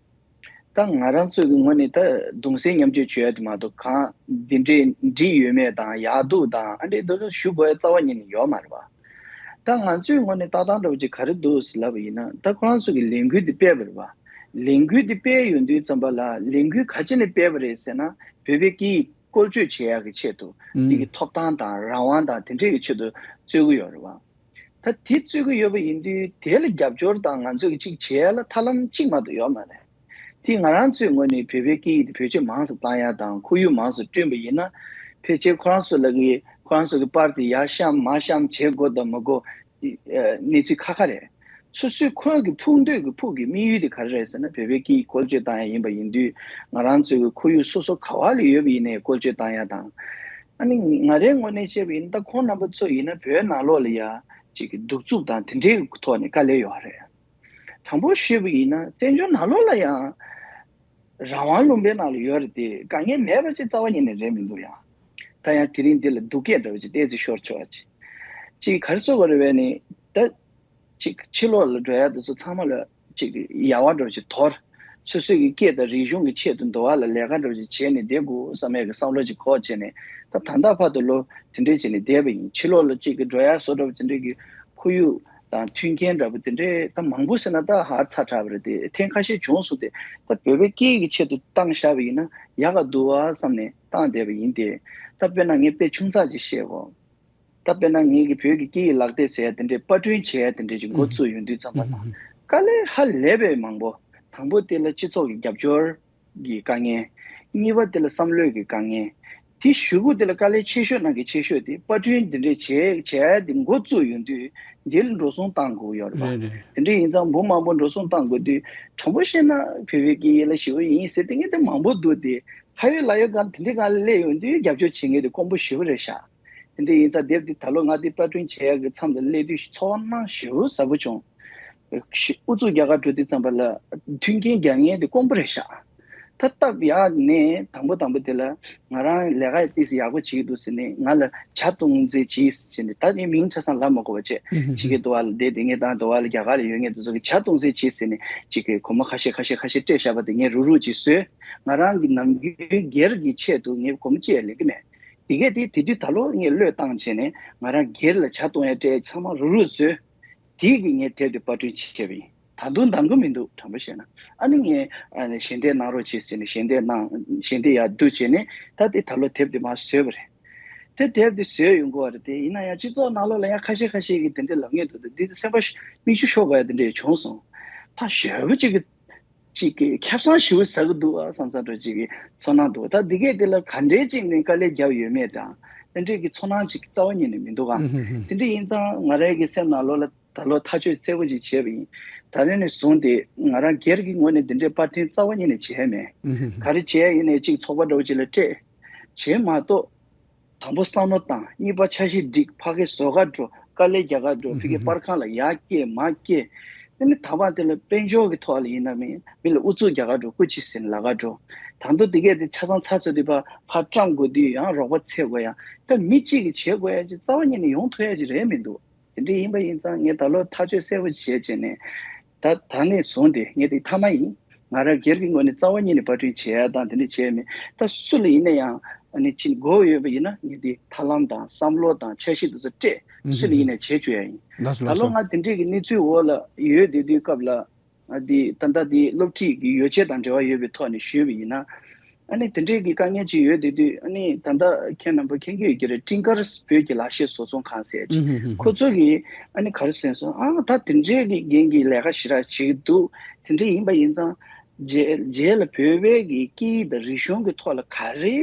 ད་ང་རང་ཚོ་གི་ངོས་ནས་ད་གདུང་སེམས་མཉམ་སྐྱེད་བྱེད་ཡ་དེ་མ་གཏོགས་གང་འདི་འདྲའི་འགྲིག་ཡོད་མེད་དང་ཡག་སྡུག་དང་ཨ་འདྲའི་འདུག་ཞུ་དགོས་ཡ་རྩ་བ་ཉིད་ནས་ཡོད་མ་རེད་པ། ད་ང་ཚོའི་ངོས་ནས་ལྟ་སྟངས་འདྲ་བོ་ཅིག་ག་རེ་འདུག་ཟེར་ལབ་པ་ཡིན་ན་ད་ཁོ་རང་ཚོ་གི་ལས་འགུལ་འདི་སྤེལ་བ་རེད་པ། ལས་འགུལ་འདི་སྤེལ་ཡོང་དུས་ཙམ་པ་ལ་ལས་འགུལ་ག་ཅི་ནས་སྤེལ་བ་རེད་ཟེར་ན་བོད་པའི་སྐད་ཡིག་བཀོལ་སྤྱོད་བྱེད་ཡག་གི་ཆེད་དུ་དེ་གི་ཐོབ་ཐང་དང་རང་དབང་དང་དེ་འདྲའི་གི་ཆེད་དུ་རྩོད་གི་ཡོད་རེད་པ། ད་དེ་རྩོད་གི་ཡོད་པ་ཡིན་དུས་དེ་ལ་རྒྱབ་སྐྱོར་དང་ང་ཚོས་ཅིག་བྱེད་ཡ་ལ་ཐབས་ལམ་གཅིག་མ་གཏོགས་ཡོད་མ་རེད། དེ་ང་རང་ཚོའི་ངོས་ནས་བོད་པའི་སྐད་ཡིག་དེ་བེད་སྤྱོད་མང་ཙམ་བཏང་ཡ་དང་ཁོར་ཡུག་མང་ཙམ་བསྐྲུན་པ་ཡིན་ན་ཕལ་ཆེར་ཁོ་རང་ཚོ་ལ་གི་ཁོ་རང་ཚོ་གི་པར་དེ་ཡར་བཤམས་མར་བཤམས་བྱེད་དགོས་དང་མི་དགོས་གནས་ཚུལ་ཁ་ཁ་རེད། སོ་སོའི་ཁོ་རང་གི་ཕུགས་འདོད་ཀྱི་ཕུགས་ཀྱི་དམིགས་ཡུལ་དེ་ག་རེ་རེད་ཟེར་ན་བོད་པའི་སྐད་ཡིག་བཀོལ་སྤྱོད་བཏང་ཡ་ཡིན་པ་ཡིན་དུས་ང་རང་ཚོའི་གི་ཁོར་ཡུག་སོ་སོ་ག་བ་ལ་ཡོད་པ་ཡིན་ནའི་བཀོལ་སྤྱོད་བཏང་ཡ་དང་། ཨ་ནི་ང་རའི་ངོས་ནས་བཤད་པ་ཡིན་ན་ད་ཁོང་རྣམ་པ་ཚོ་ཡིན་ན་བོད་ནང་ལོགས་ལ་ཡ་ཅིག་གི་གདུག་རྩུབ་དང་དེ་འདྲའི་ཐོག་ནས་དཀའ་ལས་ཡོད་རེད། དྲང་པོ་ཞུས་པ་ཡིན་ན་བཙན་བྱོལ་ནང་ལོགས་ལ་ཡང་རང་དབང་ལུང་པའི་ནང་ལ་ཡོད་རེད་དེ་དཀའ་ངལ་མེད་པ་ཅིག་རྩ་བ་ཉིད་ནས་རེད་མི་འདུག་ཡང་། ད་ཡང་དེ་རིང་འདི་ལ་སྡུག་སྐད་འདྲ་བོ་ཅིག་ཏོག་ཙམ་ཤོར་ཆོག་པ་ཅིག་ཅིག་ག་རེ་ཟེར་དགོས་རེད་པས་ནི་ད། ཅིག་ཕྱི་ལོགས་ལ་འགྲོ་ཡ་དེ་ཚོ་ཚང་མ་ལ་ཅིག་ཡལ་བ་འདྲ་བོ་ཅིག་དོར། སོ་སོའི་གི་སྐད་དང་རིག་གཞུང་གི་ཆེད་དུ་འདུལ་བ་ལ་ལས་ཀ་འདྲ་བོ་ཅིག་བྱས་ནས་བསྡད་དགོས་བསམ་ཡས་ཀྱི་བསམ་བློ་ཅིག་འཁོར་བྱས་ནས་ད་ད་ལྟ་བར་དུ་ལོ་དེ་འདྲས་བྱས་ནས་བསྡད་པ་ཡིན། ཕྱི་ལོགས་ལ་ཅིག་གི་འགྲོ་ཡ་བཟོ་འདྲ་བོ་དེ་འདྲས་ཀྱི་ཁོར་ཡུག་དང་མཐུན་རྐྱེན་འདྲ་བོ་དེ་འདྲས་ད་མང་པོ་ཟེར་ན་ད་ཧ་ཚ་དྲགས་པ་རེད་དེ་ཐེངས་ཁ་ཤས་བྱུང་སོང་སྟེ་ད་བོད་པའི་སྐད་ཀྱི་ཆེད་དུ་བཏང་བཞག་པ་ཡིན་ན་ཡག་ག་འདུག་བ་བསམ་ནས་བཏང་བསྡད་པ་ཡིན་ཏེ་ད་དཔེར་ན་ངས་དཔེ་ཆུང་ཙག་ཅིག་བཤད་གོ། ད་དཔེར་ན་ངེད་ཀྱི་བོད་ཀྱི་སྐད་ཡིག་ལག་དེབ་ཟེར་ཡ་དེ་འདྲའི་པར་སྐྲུན་བྱེད་ཡ་དེ་འདྲའི་ཅིག་འགོ་བཙུགས་ཡོང་དུས་ཙམ་པ་ལ་དཀའ་ལས་ཧ་ལས་པའི་མང་པོ། དང་པོ་དེ་ལ་སྤྱི་ཚོགས་ཀྱི་རྒྱབ་སྐྱོར་གྱི་དཀའ་ངལ། གཉིས་པ་དེ་ལ་བསམ་བློའི་གི་དཀའ་ངལ། དེ་གཞུག་གུ་དེ་ལ་དཀའ་ལས་ཆེ་ཤོས་ནང་གི་ཆེ་ཤོས་དེ་པར་སྐྲུན་དེ་འདྲའི་བྱེད་བྱེད་ཡ་དེ་འགོ་བཙུགས་ཡོང་དུས་འདི་ལ་འགྲོ་སོང་བཏང་དགོས་ཡོད་རེད་པ། རེད་རེད། དེ་འདྲ་ཡིན་ཙང་འབུམ་མང་པོ་འགྲོ་སོང་བཏང་དགོས་དུས་དྲང་པོ་བཤད་ན་བོད་པའི་སྐད་ཡིག་ལ་ཞེ་པོ་ཡིན་ཟེར་དེ་ངས་དེ་མང་པོ་འདུག་སྟེ་ཁ་ཡོད་ལག་ཡོད་གང་དེ་འདྲའི་སྒང་ལ་སླེབས་ཡོང་དུས་རྒྱབ་སྐྱོར་བྱེད་མཁན་དེ་དཀོན་པོ་ཞེ་པོ་རེད་ཤག་དེ་འདྲ་ཡིན་ཙང་དེབ་འདི་ད་ལོ་ང་འདི་པར་སྐྲུན་བྱེད་ཡག་གི་མཚམས་ལ་སླེབས་དུས་ཚོར་སྣང་ཞེ་པོ་ཟབ་པོ་བྱུང་། ཤི་ཨུ་ཚུགས་རྒྱག་གར་འགྲོ་དུས་ཙམ་པ་ལ་མཐུན་རྐྱེན་རྒྱག་མཁན་དེ་དཀོན་པོ་རེད་ཤག་ད་སྟབས་ཡག་ནས་དང་པོ་དང་པོ་དེ་ལ་ང་རང་ལས་ཀ་ཏོག་ཙམ་ཡག་པོ་བྱེད་ཀྱི་འདུག་ཟེར་ནས་ང་ལ་ཇ་བཏུང་རྩིས་བྱེད་ཟེར་ནས་ད་ངས་མིང་ཆ་ཚང་ལབ་མ་དགོས་པ་བྱས་ཕྱི་རྒྱལ་དུ་བ་ལ་བསྡད་དེ་ངས་ད་དུ་བ་ལ་རྒྱ་གར་ལ་ཡོད་མཁན་དེ་ཚོ་གི་ཇ་བཏུང་རྩིས་བྱེད་ཟེར་ནས་ཅིག་གི་སྒོར་མོ་ཁ་ཤས་ཁ་ཤས་ཁ་ཤས་སྤྲད་བཞག་པ་དེ་ངས་རུག་རུག་ཅིག་བཟོས། ང་རང་གི་ནམ་རྒྱུན་སྒེར་གྱི་ཆེད་དུ་ངས་སྒོར་མོ་གཅིག་ཡང་ལེན་གྱི་མེད། དེ་གས་དེ་དེ་དུས་ད་ལོ་ངས་བློས་བཏང་བྱས་ནས་ང་རང་སྒེར་ལ་ཇ་བཏུང་ཡ་སྤྲད་ཚང་མ་རུག་རུག་བཟོས། དེ་གི་ངས་དེབ་དེ་པར་སྐྲུན་བྱས་པ་ཡིན། ད་དུང་འདང་གི་མི་འདུག་དྲང་པོ་བཤད་ན། ཨ་ནི་ངས་ཨ་ནི་ཞལ་འདེབས་གནང་རོགས་བྱེད་ཟེར་ནས་ཞལ་འདེབས་གནང་ཞལ་འདེབས་ཡར་བསྡུ་བྱས་ནས་ད་དེ་ད་ལོ་དེབ་དེ་མར་བཟོས་པ་རེད། དེ་དེབ་དེ་བཟོས་ཡོང་གི་ཡོད་རེད། དེ་ཡིན་ན་ཡང་སྤྱི་ཚོགས་ནང་ལོགས་ལ་ཡང་ཁ་ཤས་ཁ་ཤས་ཀྱིས་དེ་འདྲའི་ལབ་མཁན་འདུག་དེ་འདི་སེམས་པ་མིག་ཆུ་ཤོར་དགོས་ཡ་དེ་འདྲ་བྱུང་སོང་། ད་ཞེ་པོ་ཅིག་གི་ཅིག་གི་ཁེ་བཟང་ཞེ་པོ་ཟ་གི་འདུག་ཨ་བསམ་བསམ་འདྲ་ཅིག་གི་ཚོར་སྣང་འདུག་ད་འདི་གས་དེ་ལ་ག་འདྲའི་ཅིག་ནས་དཀའ་ལས་བརྒྱབ་ཡོད་མེད་དང་དེ་འདྲའི་གི་ཚོར་སྣང་ཅིག་རྩ་བ་ཉིད་ནས་མི་འདུག་ཨ། དེ་འདྲ་ཡིན་ཙང་ང་རའི་གི་སེམས་ནང་ལོགས་ལ་ད་ལོ་ཐག་གཅོད་གསལ་པོ་ཅིག་བྱས་པ་ཡིན། ད་ལན་ནས་བཟུང་སྟེ་ང་རང་སྒེར་གྱི་ངོས་ནས་འདི་འདྲའི་པར་འཐེན་རྩ་བ་ཉིད་ནས་བྱས་མེད། ག་རེ་བྱས་ཡིན་ནའི་ཅིག་ཚོགས་པ་འདྲ་བོ་ཅིག་ལ་སྤྲད། བྱས་མ་གཏོགས། དང་པོ་བསམ་བློ་བཏང་། གཉིས་པ་འཆར་གཞི་སྒྲིག་ཕ་གི་བཟོ་ག་འགྲོ། དཀའ་ལས་རྒྱག་ག་འགྲོ། ཕ་གི་པར་ཁང་ལ་ཡར་སྐྱེལ་མར་སྐྱེལ། དེ་ནི་ད་བར་དེ་ལ་དཔལ་འབྱོར་གྱི་ཐོག་ལ་ཡིན་ན་མིན་མི་ལ་ཨུ་ཚུགས་རྒྱག་ག་འགྲོ། སྐུ་ཅི་ཟིན་ལ་ག་འགྲོ། ད་དུང་དེ་གས་དེ་ཆ་ཚང་ཚར་ཚོད་དེ་ཕར་ཕར་བཀྲམ་དགོས་དུས་ཡང་རོགས་པ་འཚོལ་དགོས་ཡ། ད་མི་གཅིག་གིས་བྱེད་དགོས་ཡ་ཅིག་རྩ་བ་ཉིད་ནས་ཡོང་ཐུབ་ཡ་ཅིག་རེད་མི་འདུག་དེ་འདྲ་ཡིན་པ་ཡིན་ཙང་ངས་ད་ལོ་ཐག་གཅོད་གསལ་པོ་བྱས་བྱས་ནས། ད་ད་ནས་བཟུང་སྟེ་ངས་དེ་མཐའ་མ་ཡིན། ང་རང་སྒེར་གྱི་ངོས་ནས་རྩ་བ་ཉིད་ནས་པར་སྐྲུན་བྱེད་ཡ་དང་དེ་འདྲ་བྱས་མེད། ད་སུ་ལ་ཡིན་ན་ཡང་ཨ་ནི་ཕྱིན་དགོས་ཡོད་པ་ཡིན་ན་ངས་དེ་ཐབས་ལམ་དང་བསམ་བློ་དང་འཆར་གཞི་དེ་ཚོ་སྤྲད་སུ་ལ་ཡིན་ན་བྱེད་བཅུག་ཡ་ཡིན། ལགས་སོ། ད་ལགས་ལོ་སོ། ང་དེ་འདྲས་ཀྱི་གནས་ཚུལ་འོག་ལ་ཡོད་བསྡད་དུས་སྐབས་ལ་ཨ་དེ་ད་ལྟ་དེ་སློབ་ཁྲིད་ཀྱི་ཡོ་བྱད་དང་འབྲེལ་བ་ཡོད་པའི་ཐོག་ནས་ཞུས་པ་ཡིན་ན། ཨ་ནི་དེ་འདྲའི་གི་དཀའ་ངལ་ཅིག་ཡོད་དེ་དུས་ཨ་ནི་ད་ལྟ་ཁྱེད་རྣམ་པ་མཁྱེན་གྱི་ཡོད་ཀྱི་རེད། སྤྲིན་དཀར་བོད་ཀྱི་ལག་ཤེས་བཟོ་ཚོང་ཁང་ཟེར་ཅིག་ཁོ་ཚོ་གིས་ཨ་ནི་ག་རེ་ཟེར་སོང་ཨ་ད་དེ་འདྲའི་གི་འགན་གྱི་ལས་ཀ་ཞེ་དྲག་བྱེད་ཀྱི་འདུག་དེ་འདྲ་ཡིན་པ་ཡིན་ཙང་རྗེས་རྗེས་ལ་བོད་པའི་གི་སྐད་ཡིག་དང་རིག་གཞུང་གི་ཐོག་ལ་ག་རེ་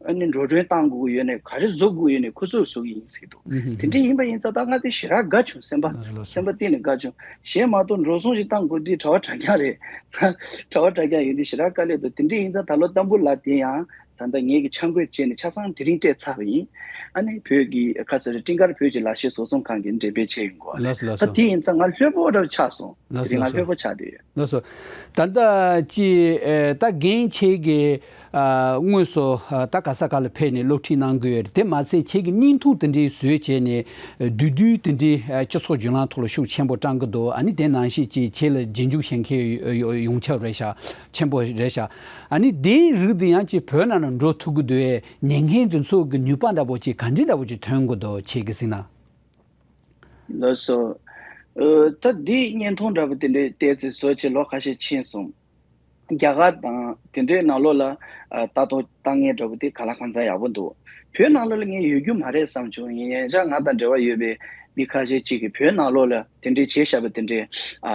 ཨ་ནི་འགྲོ་གྲོན་བཏང་དགོས་ཀྱི་ཡོད་ནས་ག་རེ་བཟོ་དགོས་ཡོད་ནས་ཁོ་ཚོས་བཟོ་གི་ཡིན་ཟེར་གྱི་འདུག་དེ་འདྲ་ཡིན་པ་ཡིན་ཙང་ད་ང་དེ་ཞེ་དྲག་དགའ་བྱུང་། སེམས་པ་སེམས་པ་གཏིང་ནས་དགའ་བྱུང་། གཞན་མ་གཏོགས་འགྲོ་སོང་ཞིག་བཏང་དགོས་དུས་གྲྭ་པ་གྲྭ་རྐྱང་རེད། གྲྭ་པ་གྲྭ་རྐྱང་ཡིན་དུས་ཞེ་དྲག་དཀའ་ལས་འདུག་དེ་འདྲ་ཡིན་ཙང་ད་ལོ་དང་པོ་ལ་དེ་ཡང་ད་ལྟ་ངེད་ཀྱི་འཆར་འགོད་བྱས་ནས་ཆ་ཚང་དེ་རིང་སྤྲད་ཚར་བ་ཡིན། ཨ་ནི་བོད་ཀྱི་ཁ་སར་སྤྲིན་དཀར་བོད་ཀྱི་ལག་ཤེས་བཟོ་ཚོང་ཁང་གིས་འགྲེམས་སྤེལ་བྱས་ཡོང་གོ། ལགས་སོ་ལགས་ད་སོ། དེ་ཡིན་ཙང་ང་ལྷོད་པོ་འདྲ་ཆགས་སོང་། ལགས་སོ་དེ་རིང་ང་ལགས་སོ། ལྷོད་པོ་ཆགས་བསྡད་ཡོད། ལགས་སོ། ད་ལྟ་ཅི་ཨེ་ད་རྒན་ཁྱེད་ཀྱིས་ཨ་དངོས་སུ་ཨ་ད་ག་ས་ག་ལ་ཕེབས་ནས་སློབ་ཁྲིད་གནང་གི་ཡོད་རེད། དེ་མ་ཚད་ཁྱེད་ཀྱིས་བརྙན་ཐུང་དེ་འདྲའི་བཟོས་བྱས་ནས་ཨ་བསྡུས་བསྡུས་དེ་འདྲའི་ཨ་སྤྱི་ཚོགས་བརྒྱུད་ལམ་ཐོག་ལ་ཤུགས་ཆེན་པོ་བསྐྲང་གི་འདུག་ཨ་ནི་དེ་ནང་བཞིན་ཅིག་ཁྱེད་ལ་རྗེས་འཇུག་བྱེད་མཁན་ཡོ་ཡོ་ཡོང་ཆ་རེད་ཤག་ཆེན་པོ་རེད་ཤག་ཨ་ནི་དེའི་རིགས་དེ་ཡང་ཅིག་བོད་ནང་ལ་འགྲོ་ཐུབ་ཀྱི་འདུག་ཨེ། ཉན་མཁན་དེ་ཚོ་གི་ནུས་པ་འདྲ་པོ་ཅིག་ག་འདྲ་འདྲ་པོ་ཅིག་ཐོན་གྱི་འདུག་ཁྱེད་ཀྱིས་གཟིགས་ན། ལགས་སོ། ཨ་ད་འདི་བརྙན་ཐུང་འདྲ་པོ་དེ་འདྲའི་བལྟས་ཚེ་བཟོ་བྱེད་ལོ་ཁ་ཤས་ཕྱིན་སོང་། རྒྱ་གར་དང་དེ་འདྲའི་ནང་ལོགས་ལ་ཨ་ལྟ་རྟོག་བཏང་མཁན་འདྲ་པོ་དེ་ག་ལ་གང་འཚམ་ཡག་པོ་འདུག་བོད་ནང་ལོགས་ལ་ངས་ཡོད་རྒྱུ་མ་རེད་བསམ་བྱུང་། ཡིན་ཡང་ང་དང་འབྲེལ་བ་ཡོད་པའི་མི་ཁ་ཤས་ཅིག་གིས་བོད་ནང་ལོགས་ལ་དེ་འདྲའི་བྱས་བཞག་པ་དེ་འདྲའི་ཨ་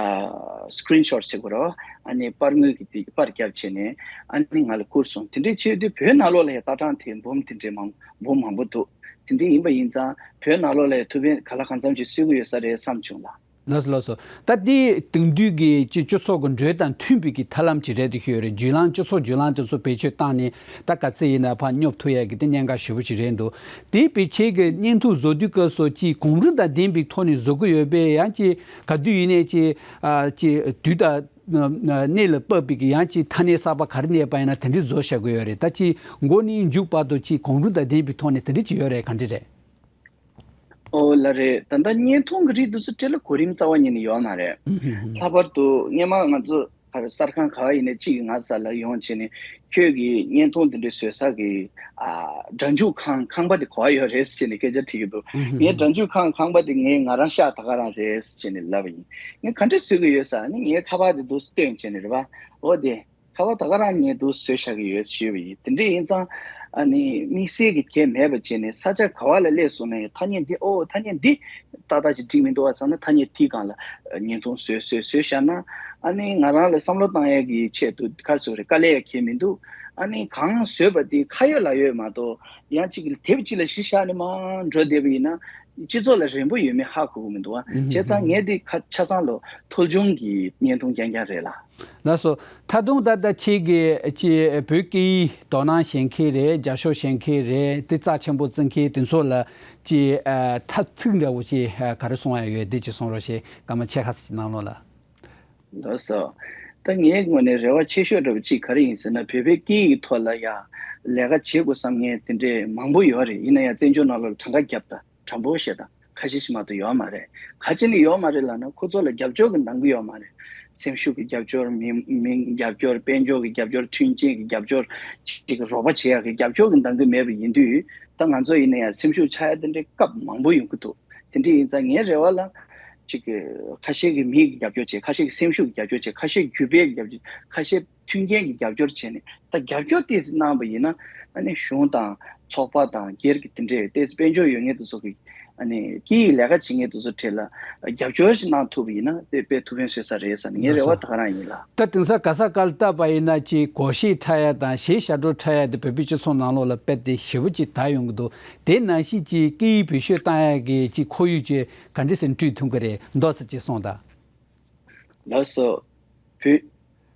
སི་ཀི་རིན་ཤོཊ་ཟེར་དགོས་རེད་བ། ཨ་ནི་པར་ངོས་ཀྱི་དེ་པར་བརྒྱབ་བྱས་ནས་ཨ་ནི་ང་ལ་བསྐུར་སོང་། དེ་འདྲའི་བྱས་དུས་བོད་ནང་ལོགས་ལ་ཡང་ལྟ་སྟངས་དེ་འབུམ་དེ་འདྲའི་མང་འབུམ་མང་པོ་འདུག་དེ་འདྲ་ཡིན་པ་ཡིན་ཙང་བོད་ནང་ལོགས་ལ་ཐུགས་ཕན་ག་ལ་གང་འཚམ་ཅིག་གསོས་ཀྱི་ཡོད་ས་རེད་བསམ་བྱུང་ལ། ལགས་སོ་ལགས་སོ། ད་འདི་དེང་དུས་ཀྱི་སྤྱི་སྤྱི་ཚོགས་ཀྱི་འགྲོས་དང་མཐུན་པའི་གི་ཐབས་ལམ་ཅིག་རེད་འདུག་ཤོད་རེད། བརྒྱུད་ལམ་སྤྱི་ཚོགས་བརྒྱུད་ལམ་དེ་ཚོ་བེད་སྤྱོད་བཏང་ནས་ད་ག་ཚད་ཡིན་ན་ཕར་སྙོབ་ཐུབ་ཡ་གི་དེ་གནད་འགག་ཞེ་པོ་ཅིག་རེད་འདུག་དེ་བེད་སྤྱོད་ཀྱི་བརྙན་ཐུང་བཟོ་དུས་སྐབས་སུ་ཅིག་གོམས་རིམ་དང་ལྡན་པའི་ཐོག་ནས་བཟོ་གི་ཡོད་པས་ཡང་ཅིག་ག་དུས་ཡིན་ནའི་ཅིག་ཨ་ཅིག་དུས་དང་གནས་ལ་དཔག་པའི་གི་ཡང་ཅིག་ཐ་སྙད་གསར་པ་ག་རེ་གནས་པ་ཡིན་ན་དེ་འདྲ་བཟོ་བཞག་གི་ཡོད་རེད། ད་ཅིག་མགོ་ནས་མཇུག་བར་དུ་ཅིག་གོམས་རིམ་དང་ལྡན་པའི་ཐོག་ནས་དེ་འདྲ་ཅིག་ཡོད་རེད། ག་འདྲ་རེད། ཨོ་ལགས་རེད། ད་ལྟ་བརྙན་ཐུང་གི་རིགས་འདི་ཚོ་སྤྲད་ལ་གོ་རིམ་རྩ་བ་ཉིད་ནས་ཡོད་མ་རེད། ལྷག་པར་དུ་སྔོན་མ་ང་ཚོ་ག་རེ་གསར་ཁང་ག་བ་ཡིན་ནའི་གཅིག་གིས་ང་ཚོ་ལ་ཡོང་བྱས་ནས་ཁྱོད་ཀྱི་བརྙན་ཐུང་འདི་འདྲ་བཟོ་ས་གི་ཨ་སྒྲ་འཇུག་ཁང་ཁང་པ་དེ་ག་བ་ཡོད་རེད་ཟེར་ནས་སྐད་ཆ་དྲིས་ཀྱི་འདུག་ངས་སྒྲ་འཇུག་ཁང་ཁང་པ་དེ་ངས་ང་རང་ཤག་ད་ག་རང་རེད་ཟེར་ནས་ལབ་པ་ཡིན། ངས་ག་འདྲ་བཟོ་གི་ཡོད་ཟེར་ནས་ངའི་ཁ་པར་དེ་འདུག་སྟོན་བྱས་ནས་རེད་པ། འོ་དེ། ཁ་པར་ད་ག་རང་ངས་འདུག་བཟོས་བཞག་གི་ཡོད་ཞུས་པ་ཡིན། དེ་འདྲ་ཡིན་ཙང་ཨ་ནི་དམིགས་བསལ་གྱི་གལ་མེད་པ་བྱས་ནས་ས་ཆ་ག་བ་ལ་སླེབས་སོང་ན་ཡང་ཐ་སྙད་འདི་ཨོ་ཐ་སྙད་འདི་ཏག་ཏག་ཅིག་འགྲིག་མི་འདུག་བ་ཚང་ན་ཐ་སྙད་དེའི་སྒང་ལ་བརྙན་ཐུང་བཟོས་བཟོས་བཟོས་བཞག་ན་ཨ་ནི་ང་རང་ལ་བསམ་བློ་བཏང་ཡས་ཀྱི་ཆེད་དུ་ག་རེ་ཟེར་དགོས་རེད། དཀའ་ལས་ཡང་ཁེལ་མི་འདུག་ཨ་ནི་གང་བཟོས་པ་དེ་ཁ་ཡོད་ལག་ཡོད་མ་གཏོགས་ཡང་ཅིག་དེབ་ཅིག་ལ་གཞི་བཞག་ནས་མར་འགྲོ་བསྡད་པ་ཡིན་ན་སྤྱི་ཚོགས་ལ་རན་པོ་ཡོད་མེད་ཧ་གོ་གི་མི་འདུག་བ། བྱས་ཙང་ངས་འདི་ཁ་ཆ་ཚང་ལོ་ཐོལ་བྱུང་གི་བརྙན་ཐུང་རྐྱང་རྐྱང་རེད་ལ། ལགས་སོ། ད་དུང་ད་ལྟ་ཁྱེད་ཀྱིས་ཅིག་བོད་སྐད་ཡིག་དོ་སྣང་བྱེད་མཁན་རེད། རྒྱབ་སྐྱོར་བྱེད་མཁན་རེད། དེ་རྩ་ཆེན་པོ་བརྩི་མཁན་དེ་ཚོ་ལ་ཅིག་ཨ་ཐ་ཚིག་འདྲ་བོ་ཅིག་ཨ་ག་རེ་གསུང་ཡ་ཡོད་དེ་ཅིག་གསུང་རོགས་ཞེས་སྐར་མ་ཕྱེད་ཀ་ཙམ་ཅིག་གནང་རོགས་ལ། ལགས་སོ། ད་ངའི་ངོས་ནས་རེ་བ་ཆེ་ཤོས་འདྲ་བོ་ཅིག་ག་རེ་ཡིན་ཟེར་ན་བོད་པའི་སྐད་ཡིག་ཐོག་ལ་ཡ་ལས་ཀ་བྱེད་དགོས་བསམ་མཁན་དེ་འདྲས་མང་པོ་ཡོད་རེད། ཡིན་ན་ཡང་བཙན་བྱོལ་ནང་ལོགས་ལ་གྲངས་ཀ་བརྒྱབ་ད། དྲང་པོ་བཤད་དང་ཁ་ཤས་ཤིག་མ་གཏོགས་ཡོད་མ་རེད། ག་ཅི་ནས་ཡོད་མ་རེད་ལབ་ན་ཁོ་ཚོ་ལ་རྒྱབ་སྐྱོར་གྱི་གནང་གི་ཡོད་མ་རེད། སེམས་ཤུགས་ཀྱི་རྒྱབ་སྐྱོར་མིང་མིང་རྒྱབ་སྐྱོར་དཔལ་འབྱོར་གྱི་རྒྱབ་སྐྱོར་མཐུན་རྐྱེན་གྱི་རྒྱབ་སྐྱོར་ཅིག་གི་རོགས་པ་བྱེད་ཡག་གི་རྒྱབ་སྐྱོར་གྱི་གནང་གི་མེད་པ་ཡིན་དུས་ད་ང་ཚོ་ཡིན་ན་ཡང་སེམས་ཤུགས་ཆག་ཡ་དེ་འདྲའི་སྐབས་མང་པོ་ཡོང་གི་འདུག་དེ་འདྲ་ཡིན་ཙང་ངའི་རེ་བ་ལ་ ཅིག་གི་ཁ་ཤས་ཀྱི་མིའི་རྒྱབ་སྐྱོར་བྱས། ཁ་ཤས་ཀྱི་སེམས་ཤུགས་ཀྱི་རྒྱབ་སྐྱོར་བྱས། ཁ་ཤས་རྒྱུ་པའི་རྒྱབ་སྐྱོར། ཁ་ཤས་མཐུན་རྐྱེན་གྱི་རྒྱབ་སྐྱོར་བྱས་ནས། ད་རྒྱབ་སྐྱོར་ཏོག་ཙམ་གནང་བ་ཡིན་ན། ཨ་ནི་གཞུང་དང་ཚོགས་པ་དང་སྒེར་གྱི་དེ་འདྲའི་ཏོག་ཙམ་དཔལ་འབྱོར་ཡོད་མཁན་དེ་ཚོ་གི་ཨ་ནི་སྐད་ཡིག་ལས་ཀ་བྱེད་མཁན་དེ་ཚོ་གྲས་ལ་རྒྱབ་སྐྱོར་ཞིག་གནང་ཐུབ་པ་ཡིན་ན། དེ་དཔེ་ཐུགས་ཕན་གསོས་ས་རེད་བསམ་ནས། ངའི་རེ་བ་ད་ག་རང་ཡིན་ལགས། ད་དེང་སང་ག་ས་ག་ལ་བལྟས་པ་ཡིན་ན། ཅིག་སྒོར་གཞས་འཁྲབ་ཡ་དང་གཞས་ཞབས་བྲོ་འཁྲབ་ཡ་དེ་བོད་པའི་སྤྱི་ཚོགས་ནང་ལོགས་ལ་དཔེ་དེ་ཞེ་པོ་ཅིག་དར་ཡོང་གི་འདུག་དེ་ནང་བཞིན་ཅིག་སྐད་ཡིག་བེད་སྤྱོད་བཏང་ཡ་གི་ཅིག་ཁོར་ཡུག་ཅིག་ག་འདྲ་ཞིག་བསྐྲུན་ཐུབ་ཀྱི་རེད་མདོག་ཙམ་ཅིག་གསུངས་དང་། ལགས་སོ། བོད།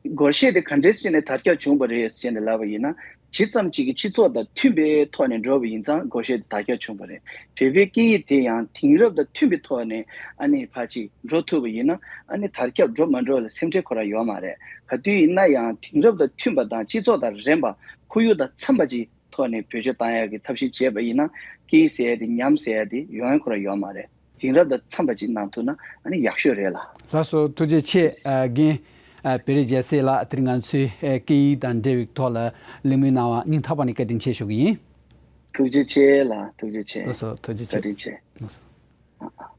སྒོར་གཞས་དེ་ག་འདྲས་བྱས་ནས་དར་ཁྱབ་བྱུང་བ་རེད་ཟེར་ནས་ལབ་པ་ཡིན་ན། ཇི་ཙམ་ཅིག་གི་སྤྱི་ཚོགས་དང་མཐུན་པའི་ཐོག་ནས་འགྲོ་བ་ཡིན་ཙང་སྒོར་གཞས་དེ་དར་ཁྱབ་བྱུང་བ་རེད། བོད་པའི་སྐད་ཡིག་དེ་ཡང་དེང་རབས་དང་མཐུན་པའི་ཐོག་ནས་ཨ་ནི་ཕར་ཅིག་འགྲོ་ཐུབ་པ་ཡིན་ན། ཨ་ནི་དར་ཁྱབ་འགྲོ་མ་འགྲོ་ལ་སེམས་ཁྲལ་ཁོ་རང་ཡོད་མ་རེད། ག་དུས་ཡིན་ན་ཡང་དེང་རབས་དང་མཐུན་པ་དང་སྤྱི་ཚོགས་དང་རན་པ། ཁོར་ཡུག་དང་འཚམ་པ་ཅིག་ཐོག་ནས་བེད་སྤྱོད་བཏང་ཡག་གི་ཐབས་ཤེས་བྱས་པ་ཡིན་ན། སྐད་ཡིག་ཟེར་ཡ་དེ་ཉམས་ཟེར་ཡ་དེ་ཡོང་ཡ་ཁོ་རང་ཡོད་མ་རེད། དེང་རབས་དང་འཚམ་པ་ཅིག་གནང་ཐུབ་ན་ཨ་ནི་ཡག་ཤོས་རེད་ལགས། ལགས་སོ། ཐུགས་རྗེ་ཆེ། ཨ། རྒན། ཨ། བེ་རི་རྒྱལ་སྲས་ལགས། དེ་རིང་ང་ཚོའི་ཨ་སྐད་ཡིག་དང་འབྲེལ་བའི་ཐོག་ལ་གླེང་མོལ་གནང་བ་སྙིང་ཐག་པ་ནས་བཀའ་དྲིན་ཆེ་ཞུ་གི་ཡིན། ཐུགས་རྗེ་ཆེ་ལགས། ཐུགས་རྗེ་ཆེ། ལགས་སོ། ཐུགས་རྗེ་ཆེ། བཀའ་དྲིན་ཆེ། ལགས་སོ།